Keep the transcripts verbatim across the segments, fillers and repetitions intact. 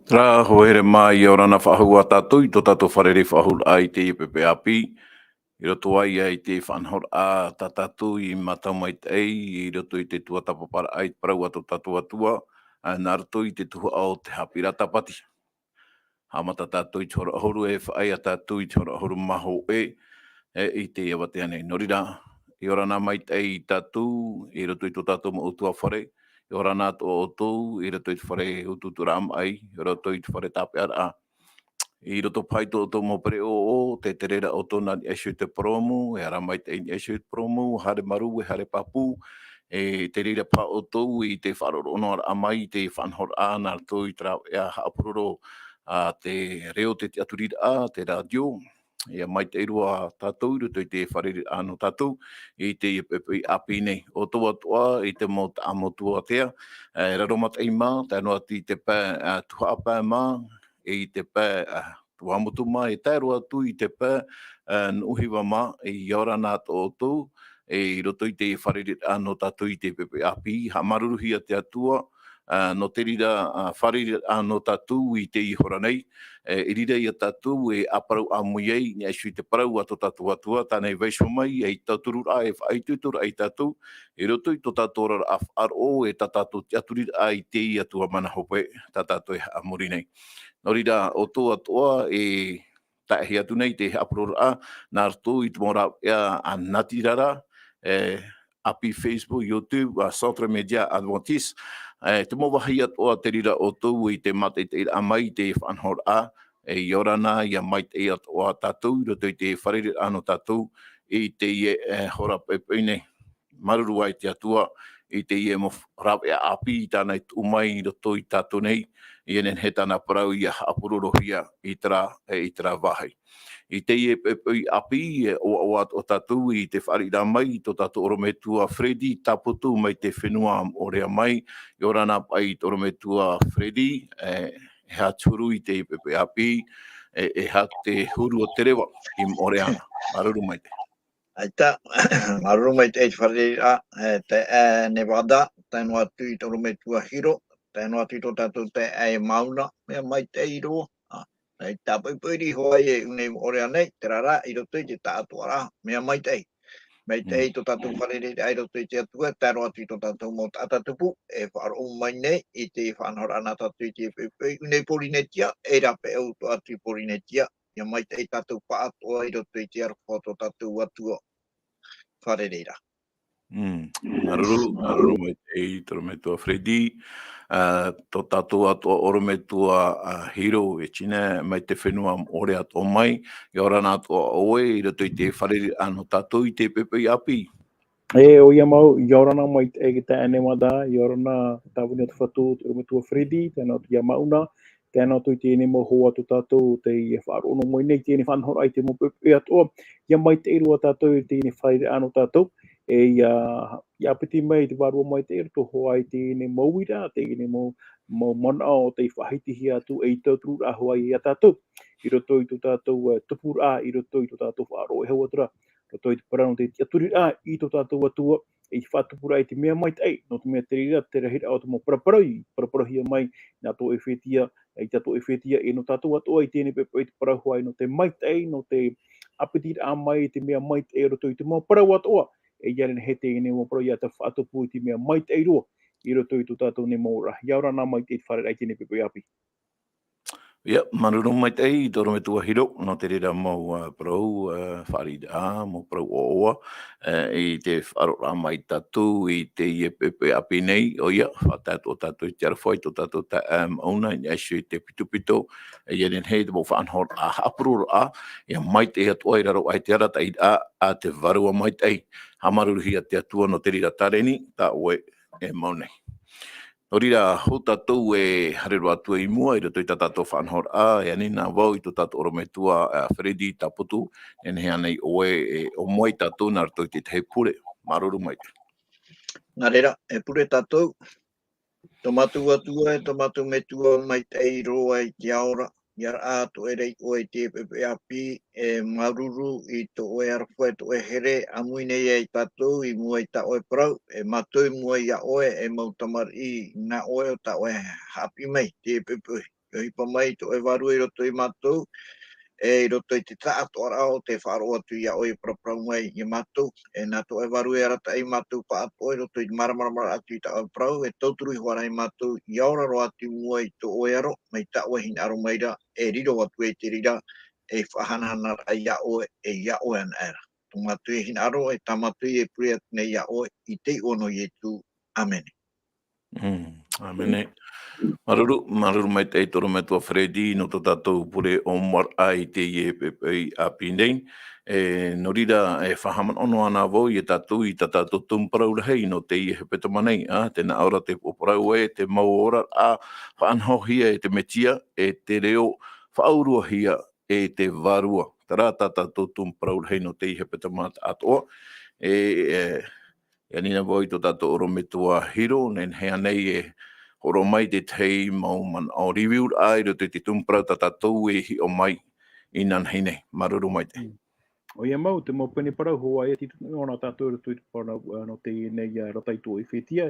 Terā, hoa here mā, ʻia ora na faʻahou ā tātou i tō tātou fārerei-faʻahou-raʻa i teie poʻipoʻi ʻāpī. I roto aʻe i te faʻanahoraʻa tā tātou i mātau maitaʻi, i roto i te tuatāpaparaʻa i te parau a tō tātou Atua, ā, nā roto i te tuhaʻa o te haʻapiʻiraʻa Tāpati. Haʻamata tātou i te hora ʻahuru e faʻaea tātou i te hora ʻahuru mā hōʻē, e, i teie ʻāvatea nei. Nō reira, ʻia ora na maitaʻi tātou, i roto i tō tātou mau ʻutuāfare, ʻia ora na atoʻa ʻoutou, i roto i te fare utuuturaʻa maʻi, i roto i te fare tāpeʻaraʻa. I roto paʻi i tō ʻoutou mau pereʻoʻo, tē tere ra ʻoutou nā niʻa iho i te purōmu, e ara maitaʻi i niʻa iho i te purōmu, haere marū, e haere pāpū, e te reira paʻi ʻoutou i te faʻaroʻo-, roʻo-noa-raʻa mai, i te faʻanahoraʻa, nā roto i te rāveʻa haʻapuroro, ā, te reo, te tiʻaturiraʻa, te rātio. ʻIa maitaʻi roa tātou i roto i te fārereiraʻa nō tātou i teie poʻipoʻi ʻāpī nei. ʻO ʻoutou atoʻa i te mau taʻamotu ātea, e, raro mataʻi mā, tae noa atu i te pae, ā, tuhaʻa pae mā, i te pae, ā, Tuamotu mā, e tae roa atu i te pae, ā, Nuʻuhiva mā, ʻia ora na atoʻa ʻoutou, e, i roto i te fārereiraʻa nō tātou i teie poʻipoʻi ʻāpī, haʻamāuruuruhia te Atua, ā, nō te reira, ā, fārereiraʻa nō tātou i teie hora nei, e, i reira ia tātou e ʻāparau ʻāmui ai, i niʻa iho i te parau a tō tātou Atua, tāna i vaiiho mai, ei tauturu-raʻa, e faʻaitoitoraʻa ia tātou, i roto i tō tātou oraraʻa faʻaroʻo, e tā tātou tiʻaturiraʻa i teie Atua mana hope, tā tātou e haʻamori nei. Nō reira, ʻo ʻoutou atoʻa e tae atu nei i te haʻapurororaʻa, nā roto i te mau rāveʻa, ā, natirara, e, ʻāpī Facebook, YouTube, ā, Centre Média Adventiste, e, te mau vāhi atoʻa te reira ʻoutou i te mātaʻitaʻiraʻa mai i te faʻanahoraʻa, e, ʻia ora na, ʻia maitaʻi atoʻa tātou i roto i te fārereiraʻa nō tātou i teie, e, hora poʻipoʻi nei. Māuruuru ā i te Atua, i teie mau rāveʻa ʻāpī tāna i tuʻu mai i roto ia tātou nei, ʻia nehenehe tāna parau ʻia haʻapurorohia i terā, e, i terā vāhi. I teie poʻipoʻi ʻāpī, e ʻoaʻoa atoʻa tātou i te fāriʻiraʻa mai i tō tātou ʻorometua Freddy Taputu mai te fenua Moʻorea mai, ʻia ora na paʻi i te ʻorometua Freddy, e, e aha te huru i teie poʻipoʻi ʻāpī, e, e aha te huru o te reva i Moʻorea na. Māuruuru maitaʻi. ʻAita, māuruuru maitaʻi i te fārereiraʻa, e, taeaʻe Nevada, tae noa atu i te ʻorometua Hiro, tae noa atu i tō tātou taeaʻe Mauna, mea maitaʻi roa. Ā, i tā poʻipoʻi riʻi hoʻi e ʻū nei Moʻorea nei, terā rā, i roto i te taʻatoʻaraʻa, mea maitaʻi. Maitaʻi Mm. tō tātou fārereiraʻa i roto i te Atua, tae roa atu i tō tātou mau taʻata tupu, e faʻaroʻo mai nei, i te faʻanahoraʻa nā tātou i te poʻipoʻi, ʻū nei Pōrīnetia, e rāveʻa atoʻa atu i Pōrīnetia, ʻia maitaʻi tātou pāʻatoʻa i roto i te aroha o tō tātou Atua. Fārereiraʻa. Mm. Māuruuru, māuruuru maitaʻi i te ʻorometua Freddy, ā, tō tātou atoʻa ʻorometua, ā, Hiro, e China, mai te fenua Moʻorea atoʻa mai, ʻia ora na atoʻa ʻoe, i roto i te fārereiraʻa nō tātou i teie poʻipoʻi ʻāpī. E, ʻoia mau, ʻia ora na maitaʻi i te taeaʻe Nevada, ʻia ora na tāvini o te Fatu, te ʻorometua Freddy, tae noa atu ia Mauna, tae noa atu i teie nei mau hoa tō tātou, tei faʻaroʻo noa mai nei, teie nei faʻanahoraʻa i te mau poʻipoʻi atoʻa, ʻia maitaʻi roa tātou i teie nei fārereiraʻa nō tātou, e ʻia, ʻia piti mai i te vārua maitaʻi roto hoʻi i teie nei mau uiraʻa, teie nei mau, mau manaʻo tei faʻahitihia atu, ei tauturu-raʻa hoʻi ia tātou, i roto i tō tātou, e, tupuraʻa, i roto i tō tātou faʻaroʻo e hau atu ra, roto i te parau nō te tiʻaturiraʻa i tō tātou Atua, i te faʻatupuraʻa i te mea maitaʻi, nō te mea te reira, te rahiraʻa o te mau paraparau, i paraparauhia mai nā tō ʻEfetia, i tā tō ʻEfetia, e nō tātou atoʻa i teie nei poʻipoʻi te parau hoʻi nō te maitaʻi, nō te ʻāpitiraʻa mai i te mea maitaʻi i roto i te mau parau atoʻa, e ʻia nehenehe teie nei mau parau ʻia faʻatupu i te mea maitaʻi roa, i roto i tō tātou nei mau oraraʻa, ʻia ora na maitaʻi i te fārereiraʻa i teie nei poʻipoʻi ʻāpī. ʻIa, māuruuru maitaʻi i te ʻorometua Hiro, nō te reira mau, ā, parau, ā, fāriʻiraʻa, mau parau ʻoaʻoa, ā, i te faʻaroʻoraʻa mai tātou i teie poʻipoʻi ʻāpī nei, ʻoia, faʻatae atoʻa tātou i te aroha i tō tātou taeaʻe Mauna, i niʻa iho i te pitopito, e ʻia nehenehe te mau faʻanahoraʻa, ā, haʻapurororaʻa, ʻia maitaʻi atoʻa i raro aʻe i te arataʻiraʻa a te Vārua Maitaʻi. Haʻamāuruuruhia te Atua nō te reira tāreni, tā ʻoe e mau nei. Nō reira, hou tātou e haere roa atu i mua i roto i tā tātou faʻanahoraʻa, e ani na vau i tō tātou ʻorometua, ā, Freddy Taputu, e nehenehe ānei ʻoe e ʻōmua ia tātou nā roto i te tahi pure. Māuruuru maitaʻi. Nā reira, e pure tātou. Tō mātou Atua, e tō mātou Metua maitaʻi roa i te ao ra, ʻia raʻa atoʻa ra ʻoe i teie poʻipoʻi ʻāpī, e māuruuru i tō ʻoe aroha, tō ʻoe here, ʻāmui nei ia tātou i mua i tā ʻoe parau, e mātau i mua ia ʻoe, e mau tamariʻi nā ʻoe ʻo tā ʻoe haʻapiʻi mai, teie poʻipoʻi. ʻohipa mai tō ʻoe Vārua i roto ia mātou, e i roto i te taʻatoʻaraʻa o tē faʻaroʻo atu ia ʻoe e paraparau mai ia mātou, e nā tō ʻoe Vārua e arataʻi ia mātou pāʻatoʻa i roto i te māramarama atu i tā ʻoe parau, e tauturu iho ā ia mātou, ʻia ora roa atu i mua i tō ʻoe aro, mai tā ʻoe hinaʻaro mai ra, e riro atu ai te reira, e faʻahanahana ia ʻoe, e ia ʻoe anaʻe ra. Tō mātou e hinaʻaro, e tā mātou e pure atu nei ia ʻoe, i te iʻoa nō Ietu. ʻĀmene. Mm, ʻāmene. Māuruuru, māuruuru maitaʻi e te ʻorometua Freddy, nō tō tātou pure ʻōmuaraʻa i teie poʻipoʻi ʻāpī nei. E, nō reira, e faʻahaʻamanaʻo noa anaʻe vau ia tātou i tā tātou tumu parau rahi nō teie hepetoma nei, ā, tē nā ʻō ra te parau ē, te mau oraraʻa faʻanahohia e te Mesia, e te reo faʻauruahia e te Vārua. Terā tā tātou tumu parau rahi nō teie hepetoma atoʻa. E, e, e ani na vau i tō tātou ʻorometua Hiro, nehenehe ānei e hōroʻa mai te tahi mau manaʻo review raʻa i roto i te tumu parau tā tātou e hiʻo mai inanahi nei. Māuruuru maitaʻi. Mm. ʻOia mau, te mau pene parau hoʻi e titau noa tātou i roto i te parau, ā, nō teie nei, ā, Rata i tō Efetia,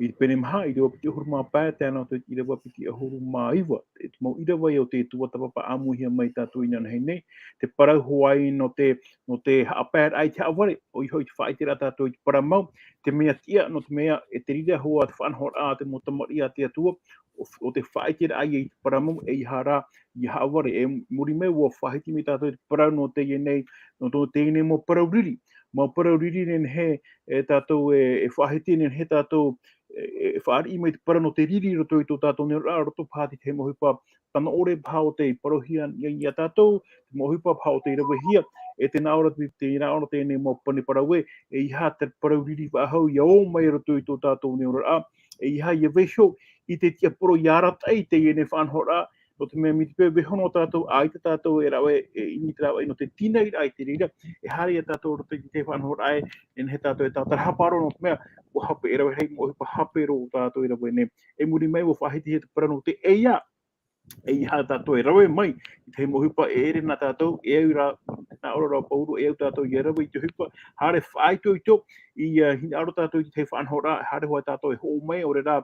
i te pene maha, ʻīrava piti ʻahuru mā pae, tae noa atu i te ʻīrava piti ʻahuru mā iva. E te mau ʻīrava ia o te tuatāpapa ʻāmuihia mai tātou inanahi nei, te parau hoʻi nō te, nō te haʻapaeraʻa i te haʻavare, ʻoia hoʻi te faʻaʻiteraʻa tātou i te parau mau, te mea tiʻa, nō te mea, e te reira hoʻi te faʻanahoraʻa a te mau tamariʻi a te Atua, ʻo, ʻo te faʻaʻiteraʻa ia i te parau mau, ʻeiaha rā, ʻia haʻavare, e muri mai ʻua faʻahiti mai tātou i te parau nō teie nei, nō tō teie nei mau parau riri, mau parau riri nehenehe, e tātou e, e faʻahiti nehenehe tātou, e, e fāriʻi mai te parau nō te riri i roto i tō tātou nei oraraʻa, roto paha i te mau ʻohipa tano ʻore paha o tei parauhia ia, ia tātou, te mau ʻohipa paha o tei ravehia, e tē nā ʻō ra te, tē nā ʻō ra teie nei mau pene parau ē, ʻeiaha te parau riri faʻahou ʻia ō mai i roto i tō tātou nei oraraʻa, ʻeiaha ʻia vaiiho i te tiaporo ʻia arataʻi i teie nei faʻanahoraʻa, nō te mea mai te peu e vaiiho noa tātou, ʻaita tātou e rave, e ʻimi te rāveʻa nō te tīnaʻiraʻa i te reira, e haere ia tātou i roto i te faʻanahoraʻa ē, e nehenehe tātou e tātarahapa roa nō te mea, ʻua hape, e rave rahi mau ʻohipa hape roa tātou e rave nei. E muri mai ʻua faʻahitihia te parau nō te ʻeiā, ʻeiaha tātou e rave mai i te mau ʻohipa e ʻere na tātou, e au ra, nā ʻō ra Pauro, e au tātou ʻia rave i te ʻohipa, haere faʻaitoito, ʻia hinaʻaro tātou i te faʻanahoraʻa, haere hoʻi tātou e hoʻo mai, ʻaore rā,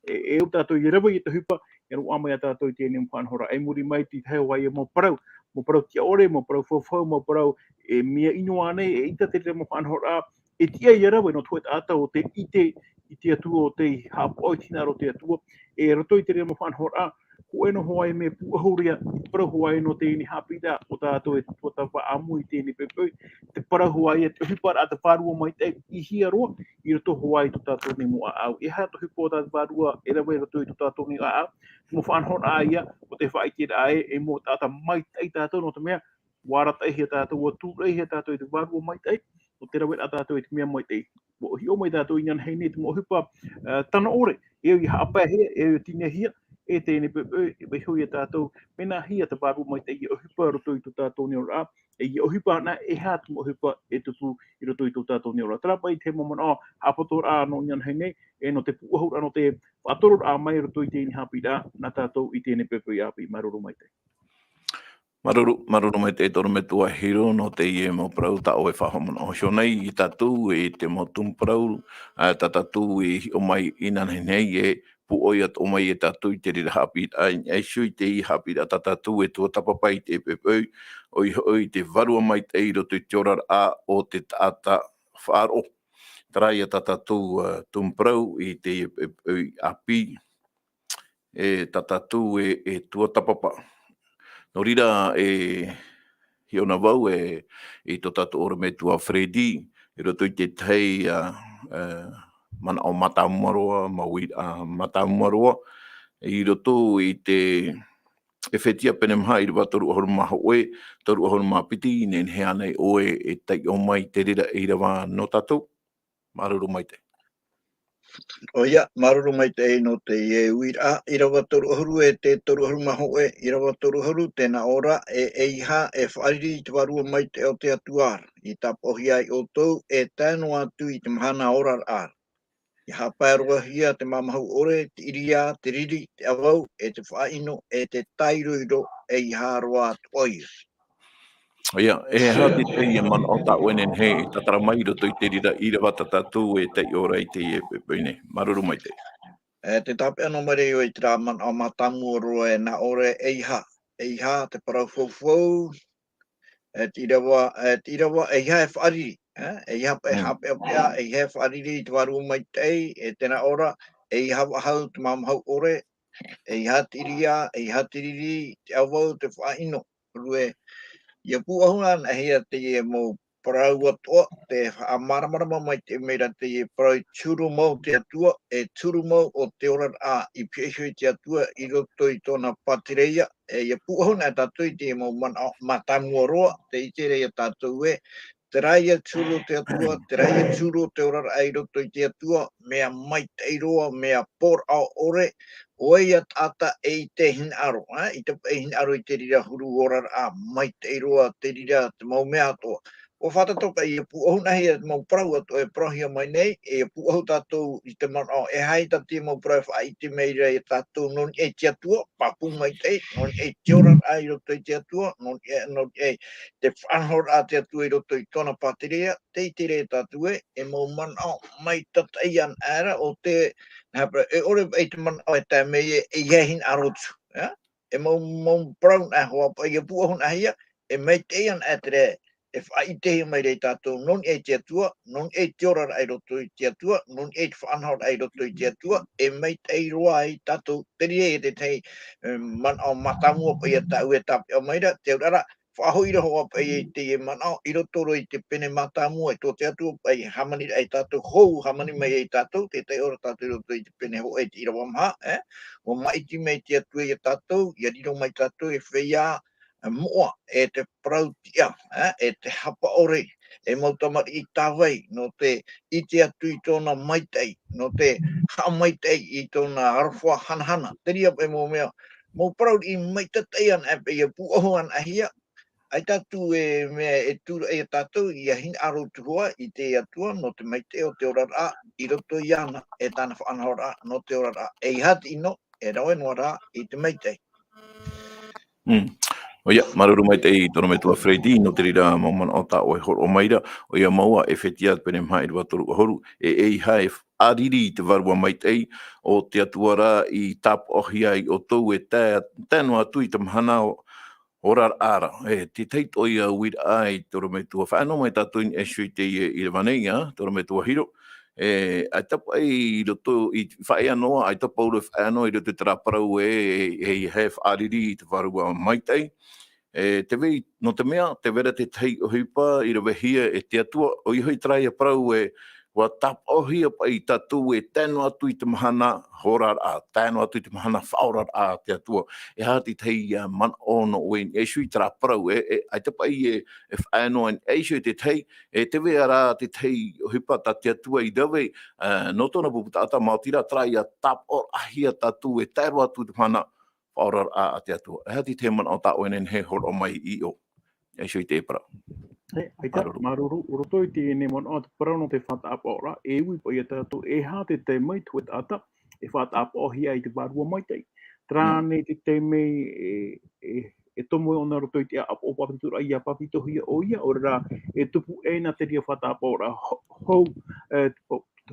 e, e au tātou ʻia rave i te ʻohipa, ʻia roaʻa mai ia tātou i teie nei mau faʻanahoraʻa. E muri mai te tahi hoʻi mau parau, mau parau tiʻa ʻore, mau parau faufaʻa, mau parau e mea ʻino ānei, eʻita te reira mau faʻanahoraʻa, e tiʻa ʻia rave nō te hōʻē taʻata ʻo tē ʻite i te Atua, ʻo tē haʻapaʻo i te hinaʻaro o te Atua, e roto i te reira mau faʻanahoraʻa, hōʻē noa hoʻi mea pūʻohu ra, i te parau hoʻi nō teie nei haʻapiʻiraʻa, ʻo tātou e tuatāpapa ʻāmui i teie nei poʻipoʻi, te parau hoʻi, te ʻohiparaʻa te Vārua Maitaʻi, ʻī hia roa, i roto hoʻi i tō tātou nei mau ʻāʻau. E aha te ʻohipa o tā te Vārua e rave i roto i tō tātou nei ʻāʻau, te mau faʻanahoraʻa ia, ʻo te faʻaʻiteraʻa ē, e mau taʻata maitaʻi tātou nō te mea, ʻua arataʻihia tātou, ʻua tūraʻihia tātou e te Vārua Maitaʻi, ʻo te raveraʻa tātou i te mea maitaʻi. ʻUa hiʻo mai tātou inanahi nei te mau ʻohipa, ā, tano ʻore, e au ʻia haʻapaehia, e au ʻia tīnaʻihia, e teie nei poʻipoʻi, e vaiiho ia tātou, mea nāhea te Vārua Maitaʻi ʻia ʻohipa i roto i tō tātou nei oraraʻa, e ʻia ʻohipa anaʻe, e aha te mau ʻohipa e tupu i roto i tō tātou nei oraraʻa. Terā paʻi te mau manaʻo haʻapoto ra nō inanahi nei, e nō te pūʻohu ra, nō te faʻatororaʻa mai i roto i teie nei haʻapiʻiraʻa, nā tātou i teie nei poʻipoʻi ʻāpī. Māuruuru maitaʻi. Māuruuru, māuruuru maitaʻi e te ʻorometua Hiro nō teie mau parau tā ʻoe e faʻahaʻamanaʻohia nei ia tātou i te mau tumu parau, ā, tā tātou e hiʻo mai inanahi nei, e pūʻoi atoʻa mai ia tātou i te reira haʻapiʻiraʻa, ʻia ʻite i te haʻapiʻiraʻa tā tātou e tuatāpapa i teie poʻipoʻi, ʻoia hoʻi te Vārua Maitaʻi i roto i te oraraʻa o te taʻata faʻaroʻo. Terā ia tā tātou, ā, tumu parau i teie poʻipoʻi ʻāpī, e tā tātou e, e tuatāpapa. Nō reira, e hiʻo na vau e, i tō tātou ʻorometua Freddy, i roto i te tahi, ā, ā, manaʻo mātāmua roa, mau uiraʻa, ā, mātāmua roa, i roto i te Efetia pene maha, ʻīrava toru ʻahuru mā hōʻē, toru ʻahuru mā piti, nehenehe ānei ʻoe e taiʻo mai i te reira ʻīrava nō tātou? Māuruuru maitaʻi. ʻOia, māuruuru maitaʻi nō teie uiraʻa, ʻīrava toru ʻahuru e te toru ʻahuru mā hōʻē, ʻīrava toru ʻahuru, tē nā ʻō ra, e, ʻeiaha e fāriʻi i te Vārua Maitaʻi o te Atua ra, i tāpaʻohia ai ʻoutou, e tae noa atu i te mahana oraraʻa ra. ʻIa haʻapae roa hia te māmahu ʻore, te ʻiriā, te riri, te ʻavau, e te faʻaʻino, e te tairoiro, ʻeiaha roa atoʻa ia. ʻOia, e aha te tahi manaʻo tā ʻoe e nehenehe e tātara mai i roto i te reira ʻīrava tā tātou e taiʻo ra i teie poʻipoʻi nei? Māuruuru maitaʻi. E te tāpeʻa nō mai ra ʻoe i terā manaʻo mātāmua roa e nā ʻō ra e ʻeiaha, ʻeiaha te parau faufaʻa, e te ʻīrava, e te ʻīrava, ʻeiaha e faʻariri, e, ʻeiaha paʻi e Mm. haʻapeʻapeʻa, ʻeiaha e faʻariri i te vārua maitaʻi, e te nā ʻō ra, ʻeiaha vaʻahau te māmāhau ʻore, ʻeiaha te ʻiriā, ʻeiaha te riri, te ʻavau, te faʻaʻino. Rue, ʻia pūʻohu anaʻe hia teie mau parau atoʻa, tē faʻamāramarama maitaʻi mai ra teie parau e turu mau te Atua, e turu mau ʻo te oraraʻa i pihaʻi iho i te Atua i roto i tōna pātireia, e ʻia pūʻohu anaʻe tātou i teie mau manaʻo mātāmua roa, tē ʻite ra ia tātou ē, terā ia turu o te Atua, terā ia turu o te oraraʻa i roto i te Atua, mea maitaʻi roa, mea pōraʻa ʻore, ʻo ia taʻata e ʻite hinaʻaro, ā, ʻite paʻi hinaʻaro i te reira huru oraraʻa, maitaʻi roa te reira te mau mea atoʻa. ʻUa fātata paʻi ʻia pūʻohu anaʻe hia te mau parau atoʻa e parauhia mai nei, e ʻia pūʻohu tātou i te manaʻo, e aha tā te mau parau e faʻaʻite mai ra ia tātou nō niʻa i te Atua, pāpū maitaʻi, nō niʻa i te oraraʻa i roto i te Atua, nō niʻa, nō niʻa i te faʻanahoraʻa a te Atua i roto i tōna pātireia, tē ʻite ra ia tātou ē, e mau manaʻo maitataʻi anaʻe ra ʻo te, nā, e ʻore paʻi te manaʻo e tae mai ē, ʻeiaha e hinaʻaro atu, ā? E mau, mau parau anaʻe hoʻi paʻi ʻia pūʻohu anaʻe hia, e maitaʻi anaʻe te reira, e faʻaʻitehia mai ra ia tātou, nō niʻa i te Atua, nō niʻa i te oraraʻa i roto i te Atua, nō niʻa i te faʻanahoraʻa i roto i te Atua, e maitaʻi roa ai tātou, te reira ia te tahi, e, manaʻo mātāmua paʻi ia tāʻu e tāpeʻa mai ra, te auraʻa ra, faʻahoʻi ra hoʻi paʻi ia i teie manaʻo, i roto roa i te pene mātāmua, e tō te Atua paʻi hāmaniraʻa ia tātou, hou hāmani mai ia tātou, tē taiʻo ra tātou i roto i te pene hōʻē te ʻīrava maha, e, ʻua maʻiti mai te Atua ia tātou, ʻia riro mai tātou, e feiā, e moʻa, e te parau tiʻa, e, e te hapa ʻore, e mau tamariʻi tāvai, nō te ʻite atu i tōna maitaʻi, nō te haʻamaitaʻi i tōna aroha hanahana. Te reira paʻi mau mea, mau parau riʻi maitataʻi anaʻe paʻi ʻia pūʻohu anaʻe hia, ʻaita atu e mea e tūraʻi ia tātou, ʻia hinaʻaro atu hoʻi i te Atua, nō te maitaʻi o te oraraʻa, i roto iāna, e tāna faʻanahoraʻa, nō te oraraʻa, ʻeiaha te ʻino, e rave noa rā, i te maitaʻi. Mm. ʻOia, māuruuru maitaʻi i tō rātou metua Freddy, nō te reira mau manaʻo tā ʻoe e hōroʻa mai ra, ʻoia mau ā, ʻEfetia pene maha ʻīrava toru ʻahuru, e, ʻeiaha e faʻariri i te vārua maitaʻi, ʻo te Atua rā i tāpaʻohia ai ʻoutou e tae, tae noa atu i te mahana o, oraraʻa ra. E, te tahi atoʻa ia uiraʻa i tō rātou metua. Faʻaea noa mai tātou i niʻa iho i teie ʻīrava nei, ā, tō rātou metua Hiro. E, ʻaita paʻi i roto i, faʻaea noa, ʻaita Pauro e faʻaea noa i roto i terā parau ē, e, e, e faʻariri i te vārua maitaʻi. E, tē vai, nō te mea, tē vai ra te tahi ʻohipa i ravehia e te Atua, ʻoia hoʻi terā ia parau ē, ʻua tāpaʻohia paʻi tātou e tae noa atu i te mahana oraraʻa, tae noa atu i te mahana faʻaoraraʻa a te Atua. E aha te tahi, ā, manaʻo nō ʻoe i niʻa iho i terā parau, e, e, ʻaita paʻi e, e faʻaea noa i niʻa iho i te tahi, e tē vai ra te tahi ʻohipa tā te Atua i rave, ā, nō tōna pupu taʻata, maoti rā, terā ia tāpaʻohia tātou e tae roa atu i te mahana faʻaoraraʻa a te Atua. E aha te tahi manaʻo tā ʻoe e nehenehe e hōroʻa mai i ʻō, i niʻa iho i te parau. E, ʻaita, Māuruuru. Māuruuru, i roto i teie nei manaʻo, te parau nō te faʻatāpaʻoraʻa, e ui paʻi ia tātou, e aha te taime i te hōʻē taʻata, e faʻatāpaʻohia ai te vārua maitaʻi. Terā Mm. nei te taime e, e, e tomo ʻōna i roto i te ʻāpoʻo pāpetitoraʻa, ʻia pāpetitohia ʻoia, ʻaore rā, e tupu ʻē na te reira faʻatāpaʻoraʻa ho-, hou, e,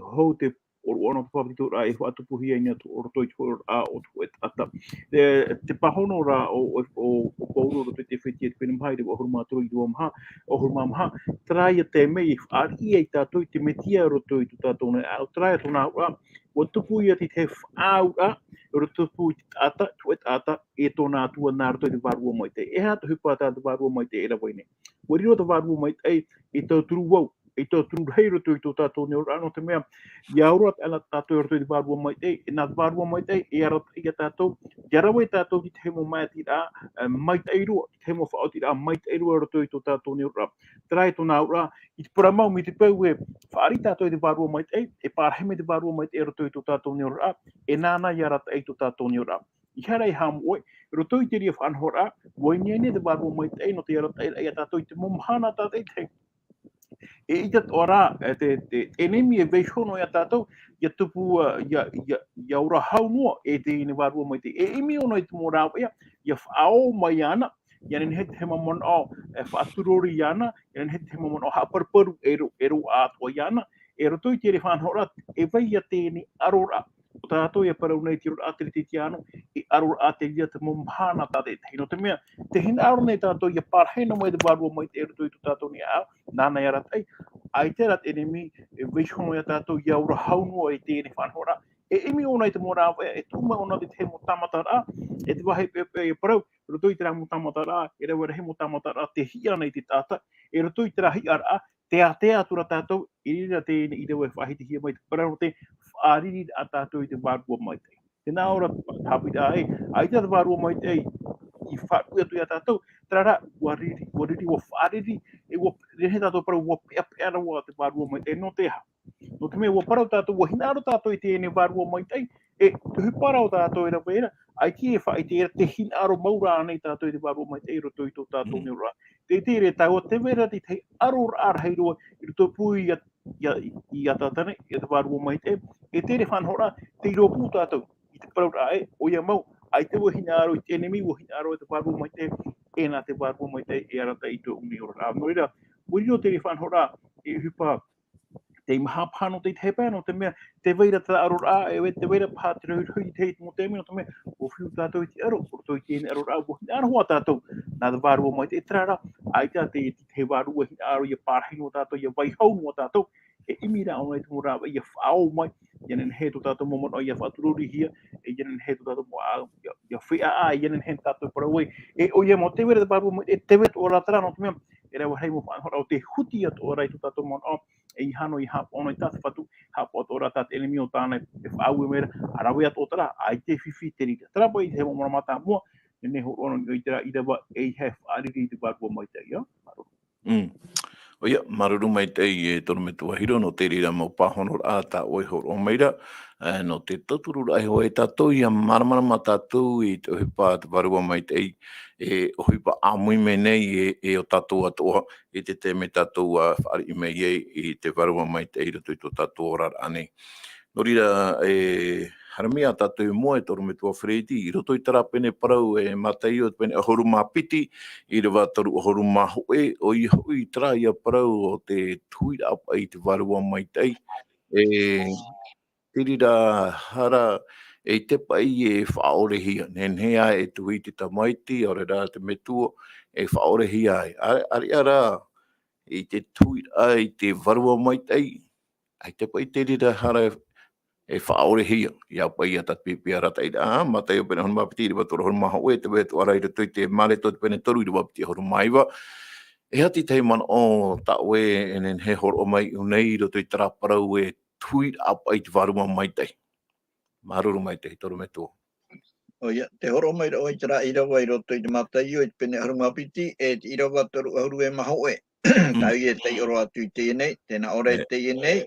hou te ʻōroʻa nō te pāpetitoraʻa e faʻatupuhia i niʻa i roto i te hōʻē oraraʻa o te hōʻē taʻata. E, te pāhono rā o, o, o, o Pauro i roto i te ʻEfetia pene maha, ʻīrava ʻahuru mā toru, ʻīrava maha, ʻahuru mā maha, terā ia taime e faʻariʻi ai tātou i te Mesia i roto i tō tātou nei, ā, terā ia tōna auraʻa, ʻua tupu ia i te tahi faʻaauraʻa, ʻua tupu i te taʻata, te hōʻē taʻata, e tōna Atua nā roto i te vārua maitaʻi. E aha te ʻohipa tā te vārua maitaʻi e rave nei? ʻUa riro te vārua maitaʻi ei tauturu vau, ei tauturu rahi i roto i tō tātou nei oraraʻa, nō te mea, ʻia ora anaʻe tātou i roto i te vārua maitaʻi, e nā te vārua maitaʻi, e arataʻi ia tātou, ʻia rave tātou i te tahi mau māʻitiraʻa, e, maitaʻi roa, i te tahi mau faʻaotiraʻa maitaʻi roa i roto i tō tātou nei oraraʻa. Terā ia tōna auraʻa, i te parau mau mai te peu e faʻariʻi tātou i te vārua maitaʻi, e parahi mai te vārua maitaʻi i roto i tō tātou nei oraraʻa, e nāna ia arataʻi i tō tātou nei oraraʻa. ʻEiaha rā e haʻamoʻe, i roto i te reira faʻanahoraʻa, ʻua ʻineine te vārua maitaʻi nō te arataʻiraʻa ia tātou i te mau mahana tātaʻitahi. E ʻaita atoʻa rā, e te, te ʻenemi e vaiiho noa ia tātou, ʻia tupu, ā, ʻia, ʻia, ʻia ora hau noa e teie nei vārua maitaʻi. E ʻimi ʻōna i te mau rāveʻa, ʻia faʻaō mai iāna, ʻia nehenehe te tahi mau manaʻo, e, faʻaturori iāna, ʻia nehenehe te tahi mau manaʻo haʻaparuparu e ro-, e roaʻa atoʻa iāna, e roto i te reira faʻanahoraʻa, e vai ia teie nei ʻaroraʻa, ʻo tātou ia parau nei te roraʻa teretetiāno, e ʻaroraʻa te reira te mau mahana tātaʻitahi. Nō te mea, tē hinaʻaro nei tātou ia pārahi noa mai te vārua maitaʻi i roto i tō tātou nei ʻāʻau, nāna e arataʻi, ʻaita rā te ʻenemi e vaiiho noa ia tātou ia ora hau noa i teie faʻanahoraʻa, e ʻimi ʻōna i te mau rāveʻa, e tuʻu mai ʻōna i te tahi mau tāmataraʻa, e te vāhi peʻapeʻa ia parau, i roto i terā mau tāmataraʻa, e rave rahi mau tāmataraʻa, tē hiʻa ana i te taʻata, i roto i terā hiʻaraʻa, tē ātea atu ra tātou, i reira teie nei ʻīrava e faʻahitihia mai te parau nō te faʻariri ra tātou i te vārua maitaʻi. Tē nā ʻō ra te haʻapiʻiraʻa ē, ʻaita te vārua maitaʻi i faʻaruʻe atu ia tātou, terā rā, ʻua riri, ʻua riri, ʻua faʻariri, e ʻua, nehenehe tātou parau, ʻua peʻapeʻa roa te vārua maitaʻi, nō te aha? Nō te mea, ʻua parau tātou, ʻua hinaʻaro tātou i teie nei vārua maitaʻi, e te ʻohipa ra ʻo tātou e rave ra, ʻaita e faʻaʻite ra, tē hinaʻaro mau ra ānei tātou i te vārua maitaʻi i roto i tō tātou nei roraʻa. Tē ʻite ra tāua, tē vai ra te tahi ʻaroraʻa rahi roa, i roto pū ia, ia, ia Tātane, ia te vārua maitaʻi, e teie faʻanahoraʻa, tei rōpū tātou, i te parauraʻa ē, ʻoia mau, ʻaita ʻua hinaʻaro i te ʻenemi, ʻua hinaʻaro i te vārua maitaʻi, e nā te vārua maitaʻi, e arataʻi i tōʻu nei oraraʻa. Nō reira, ʻua riro teie faʻanahoraʻa, e ʻohipa, tei maha paha nō te tahi pae, nō te mea, tē vai ra te ʻaroraʻa, e vai, tē vai ra paha te rohirohi i te hei mau taime, nō te mea, ʻua fiu tātou i te ʻaro, i roto i teie nei ʻaroraʻa, ʻua hinaʻaro hoʻi tātou, nā te vārua maitaʻi, terā rā, ʻaita te, te, te vārua hinaʻaro, ia pārahi noa tātou, ia vaiiho noa tātou, e ʻimi ra ʻōna i te mau rāveʻa, ia faʻaō mai, ia nehenehe tō tātou mau manaʻo, ia faʻatururihia, e ia nehenehe tō tātou mau, ia, ia feiā, ia nehenehe tātou parau ai, e ʻoia mau tē vai ra te vārua maitaʻi, e tē vai atoʻa ra terā, nō te mea, e rave rahi mau faʻanahoraʻa ʻo tē huti atoʻa ra i tō tātou manaʻo, e ʻeiaha noa e haʻapaʻo noa i tā te Fatu, haʻapaʻo atoʻa ra tā te ʻenemi ʻo tāna e faʻaue mai ra, ʻa rave atoʻa terā, ʻaita e fifi te reira. Terā paʻi te mau manaʻo mātāmua, nehenehe e hōroʻa noa i terā ʻīrava, ʻeiaha e faʻariri i te vārua maitaʻi, ā? Māuruuru. Mm. ʻOia, māuruuru maitaʻi e Torometua Hiro, nō te reira mau pāhonoraʻa tā ʻoe i hōroʻa mai ra, e, nō te tautururaʻa iho ā tātou, ia māramarama tātou i te ʻohipa a te vārua maitaʻi, e ʻohipa ʻāmui mai nei e, e ʻo tātou atoʻa, i te taime tātou ʻa fāriʻi mai ai i te vārua maitaʻi i roto i tō tātou oraraʻa nei. Nō reira, e haere mai tātou i mua e Torometua Fereti, i roto i terā pene parau e Mataio te pene ʻahuru mā piti, ʻīrava toru ʻahuru mā hōʻē, ʻoia hoʻi terā ia parau ʻo te tuiraʻa paʻi i te vārua maitaʻi. E, te reira hara, e te paʻi e faʻaʻorehia, nehenehe ā e tuhi te tamaiti, ʻaore rā te metua, e faʻaʻorehia ai. ʻAre, ʻareʻa rā, i te tuiraʻa i te vārua maitaʻi, ʻaita paʻi te reira hara e, e faʻaʻorehia, ia paʻi ia tā te pipi arataʻi ra, ā, Mataio pene ʻahuru mā piti, ʻīrava toru ʻahuru mā hōʻē, tē vai atoʻa ra i roto i te Mareko te pene toru, ʻīrava piti ʻahuru mā iva. E aha te tahi manaʻo tā ʻoe e nehenehe e hōroʻa mai iho nei i roto i terā parau e tuiraʻa paʻi i te vārua maitaʻi? Māuruuru maitaʻi Torometua. ʻOia, tē hōroʻa mai ra ʻoe i terā ʻīrava i roto i te Mataio i te pene ʻahuru mā piti, e te ʻīrava toru ʻahuru e mā hōʻē. Mm. Tāʻu ia e taiʻo roa atu i teie nei, tē nā ʻō ra i teie nei,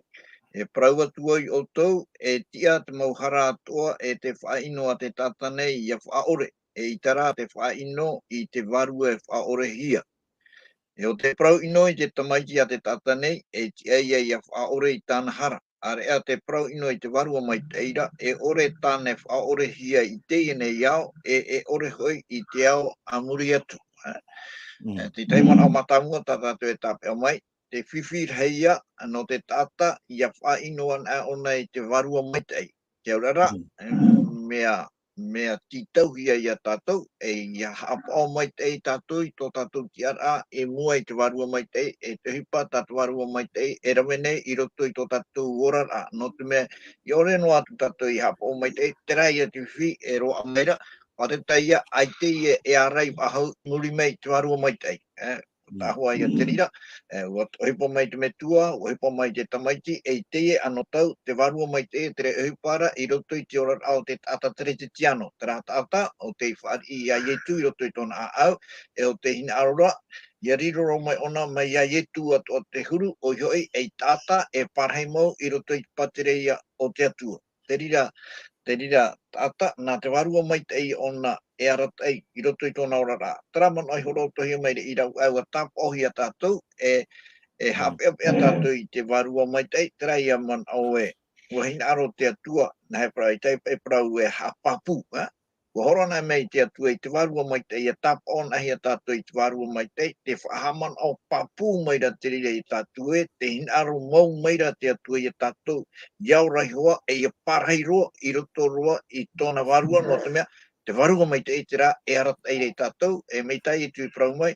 e parau atu au ia ʻoutou, e tiʻa te mau hara atoʻa, e te faʻaʻino a te taʻata nei, ia faʻaʻore, eʻita rā te faʻaʻino i te vārua e faʻaʻorehia. E ʻo te parau ʻino i te tamaiti a te taʻata nei, e tiʻa ia ia faʻaʻore i tāna hara. ʻAreʻa te parau ʻino i te vārua maitaʻi ra, e ʻore tāna e faʻaʻorehia i teie nei ao, e, e ʻore hoʻi i te ao a muri atu. Ā? Mm. E, te tahi manaʻo mātāmua tā tātou e tāpeʻa mai, te fifi rahi ia, nō te taʻata, ia faʻaʻino anaʻe ʻōna i te vārua maitaʻi. Te auraʻa ra, mm, e, mea, mea tītauhia ia tātou, e ia haʻapaʻo maitaʻi tātou i tō tātou tiʻaraʻa, i mua i te vārua maitaʻi, e te ʻohipa tā te vārua maitaʻi, e rave nei i roto i tō tātou oraraʻa. Nō te mea, ʻia ʻore noa atu tātou i haʻapaʻo maitaʻi, terā ia te fifi, e roaʻa mai ra, ʻaita ia, ʻaita ia e ārai faʻahou i muri mai i te vārua maitaʻi. E, Mm. Taʻahua ia te reira, e, ʻua ʻohipa mai te metua, ʻua ʻohipa mai te tamaiti, e i teie anotau, te vārua maitaʻi, e tere ʻohipa ra, i roto i te oraraʻa o te taʻata teretetiano, terā taʻata, ʻo tei fāriʻi ia Ietu i roto i tōna ʻāʻau, e ʻo tei hinaʻaro ra, ia riro roa mai ʻōna mai ia Ietu atoʻa te huru, ʻoia hoʻi, ei taʻata, e pārahi mau i roto i te pātireia o te Atua. Te reira, te reira taʻata, nā te vārua maitaʻi ʻōna e arataʻi i roto i tōna oraraʻa. Terā manaʻo i hōroʻahia mai ra i rāveʻa ʻua tāpaʻohia tātou, e, e Mm. haʻapeʻapeʻa tātou i te vārua maitaʻi, terā ia manaʻo ē, ʻua hinaʻaro te Atua, nā he parau, ʻaita e parau e haʻapāpū, ā? Ua hōroʻa mai te Atua i te Vārua Maitaʻi, ʻia tāpaʻo anaʻe ia tātou i te Vārua Maitaʻi, te faʻahaʻamanaʻo pāpū mai ra te reira ia tātou ē, te hinaʻaro mau mai ra te Atua ia tātou, ʻia ora iho ā, e ʻia pārahi roa, i roto roa i tōna Vārua, nō te mea, te Vārua Maitaʻi terā e arataʻi ra ia tātou, e mai tā Ietu i parau mai,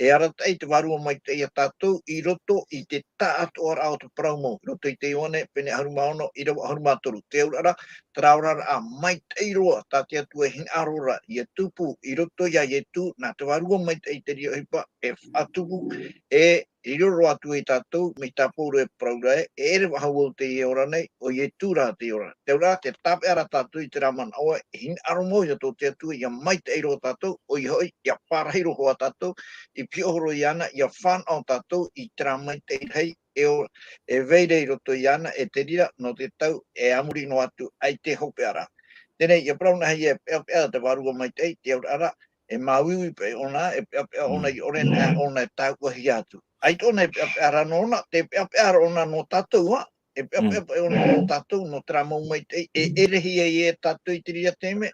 e arataʻi te Vārua Maitaʻi ia tātou, i roto i te taʻatoʻaraʻa o te parau mau, i roto i te Ioane, pene ʻahuru mā ono, ʻīrava ʻahuru mā toru, te auraʻa ra, te rāveʻa maitaʻi roa, tā te Atua e hinaʻaro ra, ʻia tupu, i roto ia Ietu, nā te Vārua Maitaʻi te reira ʻohipa, e faʻatupu, e riro roa atu ia tātou, mai tā Pauro e parau ra ē, e ʻere faʻahou au teie e ora nei, ʻo Ietu rā teie e ora. Te auraʻa, tē tāpeʻa ra tātou i terā manaʻo ē, e hinaʻaro mau ia tō te Atua, ʻia maitaʻi roa tātou, ʻoia hoʻi, ʻia pārahi roa tātou, i pihaʻi roa iāna, ʻia fānaʻo tātou i terā maitaʻi rahi, e ora, e vai ra i roto iāna, e te reira, nō te tau, e a muri noa atu, ʻaita e hopeʻa ra. Teie nei, ʻia parau anaʻe ia e peʻapeʻa te Vārua Maitaʻi, te auraʻa ra, e māuiui paʻi ʻōna, e peʻapeʻa ʻōna, ʻaore anaʻe ʻōna e tāuʻahia atu. ʻAita ʻōna e peʻapeʻa ra nōna, tē peʻapeʻa ra ʻōna nō tātou ā, e peʻapeʻa paʻi ʻōna nō tātou, nō terā mau maitaʻi, e ʻerehia ia tātou i te reira taime,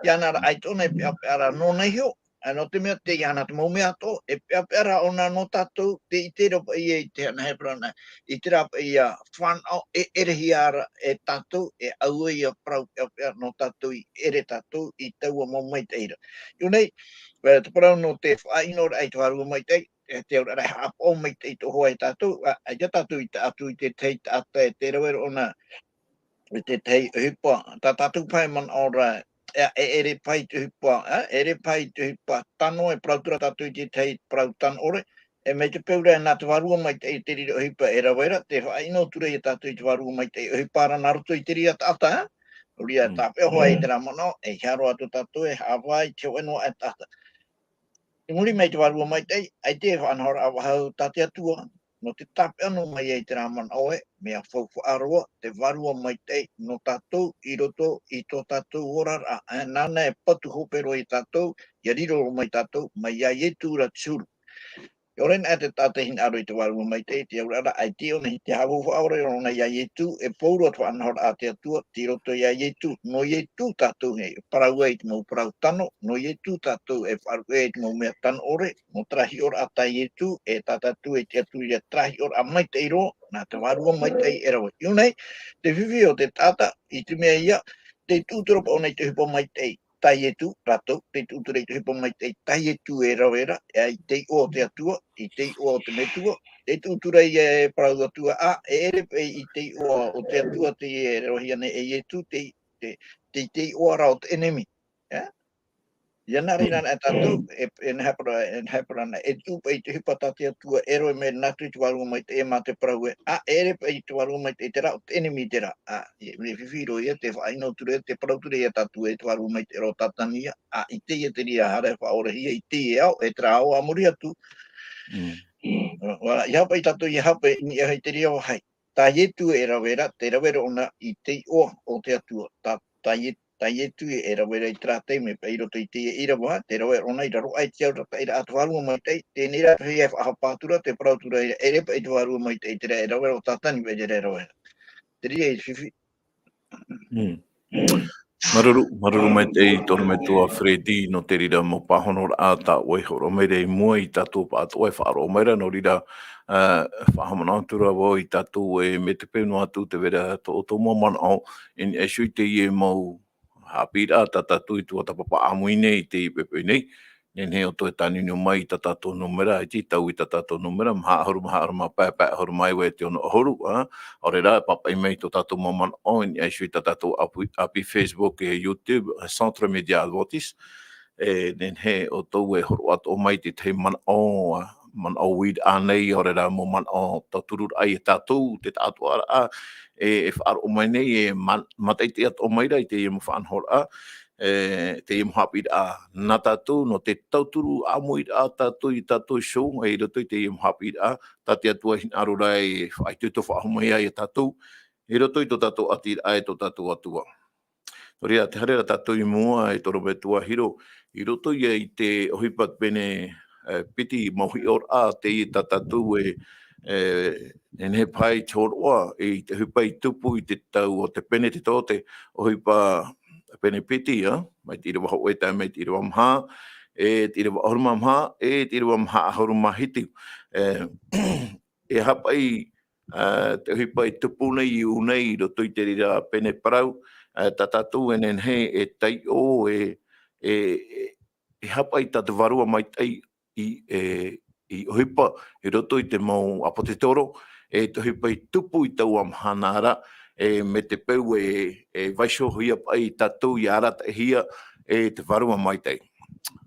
ʻia ʻanaʻe ra ʻaita ʻōna e peʻapeʻa ra nōna iho, ā, nō te mea tei iāna te mau mea atoʻa, e peʻapeʻa ra ʻōna nō tātou, tē ʻite ra paʻi ia i te hanahi parau anaʻe, i terā paʻi ia fānaʻo, e ʻerehia ra e tātou, e ʻaua ia parau peʻapeʻa nō tātou i ʻere tātou i taua mau maitaʻi ra. I ʻō nei, e, te parau nō te faʻaʻinoraʻa i te Vārua Maitaʻi, e te auraʻa e haʻapaʻo maitaʻi tō hoa ia tātou, ā, ʻaita tātou i taʻa atu i te tahi taʻata e tē rave ra ʻōna, i te tahi ʻohipa, tā tātou paʻi manaʻo ra, e, e ʻere paʻi te ʻohipa, e, ʻere paʻi te ʻohipa tano, e parau atu ra tātou i te tahi parau tano ʻore, e mai te peu ra nā te Vārua Maitaʻi te reira ʻohipa e rave ra, tē faʻaʻino atu ra ia tātou i te Vārua Maitaʻi ʻohipa ra nā roto i te reira taʻata, e? Nō reira, tāpeʻa hoʻi i terā manaʻo, e hiʻo atu tātou e haʻavā i te hōʻē noa aʻe taʻata. I muri mai te Vārua Maitaʻi, ʻaita e faʻanahoraʻa faʻahou tā te Atua, nō te tāpeʻa noa mai ai terā manaʻo ē, mea faufaʻa roa, te Vārua Maitaʻi nō tātou i roto i tō tātou oraraʻa, e, nāna e patu hope roa ia tātou, ʻia riro roa mai tātou, mai iā Ietu ra te huru. ʻAore anaʻe te taʻata e hinaʻaro i te Vārua Maitaʻi, te auraʻa ra ʻaita ʻōna i te haʻafaufaʻa ʻore ʻōna iā Ietu, e pauroa te faʻanahoraʻa a te Atua, tei roto iā Ietu, nō Ietu tātou e parau ai i te mau parau tano, nō Ietu tātou e faʻaruʻe ai i te mau mea tano ʻore, nō terā hiʻoraʻa tā Ietu, e tā tātou e tiʻaturi i terā hiʻoraʻa maitaʻi roa, nā te Vārua Maitaʻi e rave. I ʻō nei, te fifi o te taʻata, i te mea ia, tē tuʻu atu ra paʻi ʻōna i te ʻohipa maitaʻi tā Ietu, rātou, tē tuʻu atu ra i te ʻohipa maitaʻi tā Ietu e rave ra, e, i te iʻoa o te Atua, i te iʻoa o te Metua, tē tuʻu atu ra ia e parau atu ā, ā, e ʻere paʻi i te iʻoa o te Atua teie e ravehia nei e Ietu, te, te, te, te iʻoa ra o te ʻenemi. E? ʻIa nā reira anaʻe tātou, e, e nehenehe parau, e nehenehe parau anaʻe, e tuʻu paʻi i te ʻohipa tā te Atua e rave mai nā roto i te Vārua Maitaʻi, e mā te parau ē, ā, e ʻere paʻi i te Vārua Maitaʻi terā, o te ʻenemi terā, ā, e, e fifi roa ia, tē faʻaʻino atu ra, tē parau atu ra ia tātou ē, te Vārua Maitaʻi roa o Tātani ia, ā, i teie te reira haere faʻaorehia, i teie ao, e terā ao a muri atu. Mm. Ā, ā, ʻeiaha paʻi tātou, ʻeiaha paʻi, i niʻa i te reira vāhi. Tā Ietu e rave ra, tē rave ra ʻōna i te iʻoa o te Atua. Tā, tā Ie-, tā Ietu e rave ra i terā taime paʻi i roto i teie ʻīrava, tē rave ra ʻōna i raro aʻe i te aroraʻa a te Vārua Maitaʻi, teie rā paʻi e faʻahapa atu ra, tē parau atu ra, e ʻere paʻi te Vārua Maitaʻi terā e rave ra, ʻo Tātani paʻi terā e rave ra. Te reira e fifi. Mm. Māuruuru, māuruuru maitaʻi tō ʻorometua Freddy, nō te reira mau pāhonoraʻa tā ʻoe i hōroʻa mai ra i mua i tā tātou pāʻatoʻa e faʻaroʻo mai ra, nō reira, ā, faʻahaʻamanaʻo atu ra vau ia tātou ē, mai te peu noa atu tē vai ra tō, tō mau manaʻo, i niʻa iho i teie mau haʻapiʻiraʻa tā tātou i tuatāpapa ʻāmui nei i teie poʻipoʻi nei, nehenehe ʻoutou e tāniuniu mai i tā tātou nūmera, i te tau i tā tātou nūmera, maha ʻahuru, maha ʻahuru mā pae, pae ʻahuru mā iva e te ono ʻahuru, ā, ʻaore rā, e pāpaʻi mai tō tātou mau manaʻo, i niʻa iho i tā tātou ʻapi, ʻapi Facebook e YouTube, e Centre Média Adventiste, e nehenehe ʻoutou e hōroʻa atoʻa mai i te tahi manaʻo, ā, manaʻo uiraʻa nei, ʻaore rā mau manaʻo tautururaʻa ia tātou, te taʻatoʻaraʻa, e, e faʻaroʻo mai nei, e ma-, mātaʻitaʻi atoʻa mai ra i teie mau faʻanahoraʻa, e, teie mau haʻapiʻiraʻa nā tātou, nō te tauturu ʻāmuiraʻa tātou ia tātou iho, i roto i teie mau haʻapiʻiraʻa, tā te Atua e hinaʻaro ra e faʻaitoito faʻahou mai ai ia tātou, i roto i tō tātou ʻātiraʻa e tō tātou Atua. Nō reira, tē haere ra tātou i mua, e tō ʻorometua Hiro, i roto ia i te ʻohipa pene, e, piti mau hiʻoraʻa, teie tā tātou e, e, e nehenehe paʻi te hōroʻa, i te ʻohipa i tupu i te tau o te pene te tō te ʻohipa pene piti, ā, mai te ʻīrava hōʻē tae mai te ʻīrava maha, e te ʻīrava ʻahuru mā maha, e te ʻīrava maha ʻahuru mā hitu. E, e haʻapaʻi, ā, te ʻohipa i tupu nei i ʻū nei i roto i te reira pene parau, ā, tā tātou e nehenehe e taiʻo, e, e, e, e haʻapaʻi tā te Vārua Maitaʻi i, e, i ʻohipa i roto i te mau ʻāpōsetolo, e te ʻohipa i tupu i taua mahana ra, e, mai te peu e, e vaiihohia paʻi tātou ʻia arataʻihia e te Vārua Maitaʻi.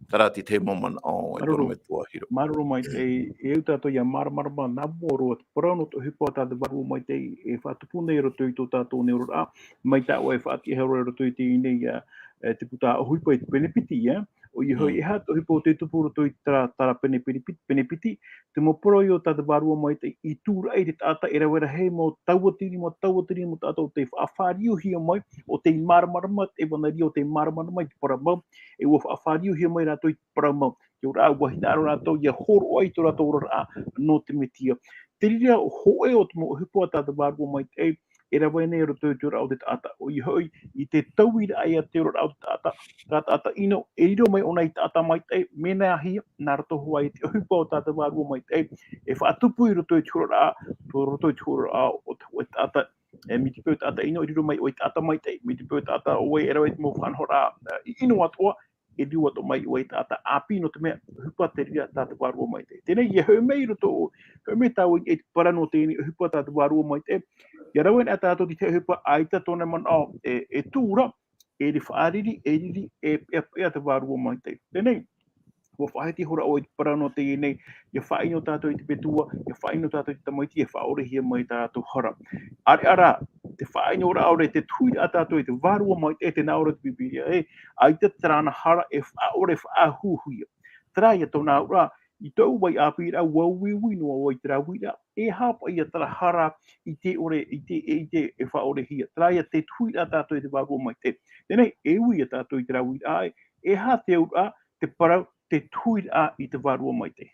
Terā te tahi mau manaʻo e Māuruuru. Tō Metua Hiro. Māuruuru maitaʻi, e, e au tātou ʻia māramarama nā mua roa te parau nō te ʻohipa tā te Vārua Maitaʻi e faʻatupu nei i roto i tō tātou nei oraraʻa, mai tā ʻoe e faʻatiʻa roa i roto i teie nei, ā, e, te puta ʻohipa i te pene piti, ā, ʻoia hoʻi, Mm. e aha te ʻohipa ʻo tē tupu i roto i terā, terā pene piti, pene piti, te mau parau ïa tā te Vārua Maitaʻi i tūraʻi i te taʻata e rave rahi mau tauatini, mau tauatini mau taʻata ʻo tē faʻafāriuhia mai, ʻo tē māramarama, e vānaʻa ïa ʻo tē māramarama i te parau mau, e ʻua faʻafāriuhia mai rātou i te parau mau. Te auraʻa, ʻua hinaʻaro rātou ʻia hōroʻa i tō rātou oraraʻa nō te Mesia. Te reira hōʻē ʻo te mau ʻohipa tā te Vārua Maitaʻi, e rave nei i roto i te oraraʻa o te taʻata. ʻOia hoʻi, i te tauiraʻa ïa te oraraʻa o te taʻata, tā taʻata ʻino, e riro mai ʻōna ei taʻata maitaʻi, mea nāhea, nā roto hoʻi i te ʻohipa o tā te Vārua Maitaʻi, e faʻatupu i roto i te oraraʻa, tō roto i te oraraʻa o te, o te taʻata, e, mai te peu taʻata ʻino, e riro mai ʻoe ei taʻata maitaʻi, mai te peu taʻata ʻoe e rave i te mau faʻanahoraʻa, e, ʻino atoʻa, e riro atoʻa mai ʻoe ei taʻata ʻāpī, nō te mea, ʻohipa te reira tā te Vārua Maitaʻi. Teie nei, ʻia hoʻi mai i roto, hoʻi mai tāua i te parau nō teie nei ʻohipa tā te Vārua Maitaʻi. ʻIa rave anaʻe tātou i te ʻohipa ʻaita tōna manaʻo e, e tū ra, e riri faʻariri, e riri, e peʻapeʻa te Vārua Maitaʻi. Teie nei, ʻua faʻahiti ihora ʻoe i te parau nō teie nei, ʻia faʻaʻino tātou i te Metua, ʻia faʻaʻino tātou i te Tamaiti, e faʻaʻorehia mai tā rātou hara. ʻĀreʻa rā, te faʻaʻinoraʻa ʻore, te tuiraʻa tātou i te Vārua Maitaʻi, tē nā ʻō ra te Pīpīria, e, ʻaita terāna hara e faʻaʻore faʻahūhia. Terā ïa tōna auraʻa, i tōʻu vai ʻāpīraʻa, ʻua uiui noa vau i terā uiraʻa, e aha paʻi ïa terā hara i te ʻore, i te, i te, e faʻaʻorehia. Terā ïa te tuiraʻa tātou i te Vārua Maitaʻi. Teie nei, e ui ïa tātou i terā uiraʻa, e, e aha te auraʻa, te parau, te tuiraʻa i te Vārua Maitaʻi.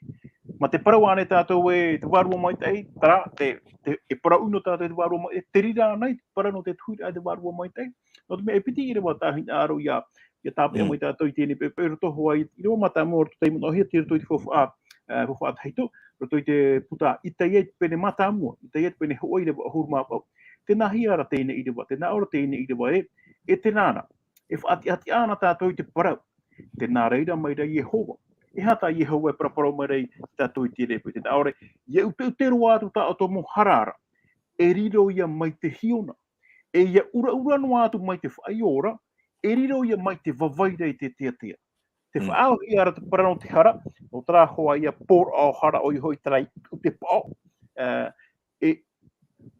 Mā te parau ānei tātou e te Vārua Maitaʻi, terā, te, te, e parau ʻino tātou i te Vārua Maitaʻi, te reira ānei te parau nō te tuiraʻa i te Vārua Maitaʻi. Nō te mea e piti ʻīrava tāhinaʻaro ʻia, ʻia tāpeʻa Mm. mai tātou i teie nei poʻipoʻi, roto hoʻi, ʻīrava mātāmua, roto i te manaʻohia, tei roto i te faufaʻa, e, faufaʻa tahito, roto i te puta Isaia i te pene mātāmua, Isaia i te pene hōʻē ʻīrava ʻahuru mā vaʻu. Tē nāhea ra teie nei ʻīrava, tē nā ʻō ra teie nei ʻīrava ē, e tē nā ra, e faʻatiʻatiʻa ana tātou i te parau. Tē nā reira mai ra Iehova. E aha tā Iehova e paraparau mai ra ia tātou i teie nei poʻipoʻi? Tē nā ʻō ra, ʻia ʻuteʻute roa atu tā ʻoutou mau hara ra, e riro ïa mai te hiona. E ʻia ʻuraʻura noa atu mai te faʻaora, e riro ïa mai te vavai ra i te teatea. Tē Mm. faʻaauhia ra te parau nō te hara, nō terā hoʻi ïa pōroʻa o hara, ʻoia hoʻi terā i ʻuteʻute paʻo, e, e,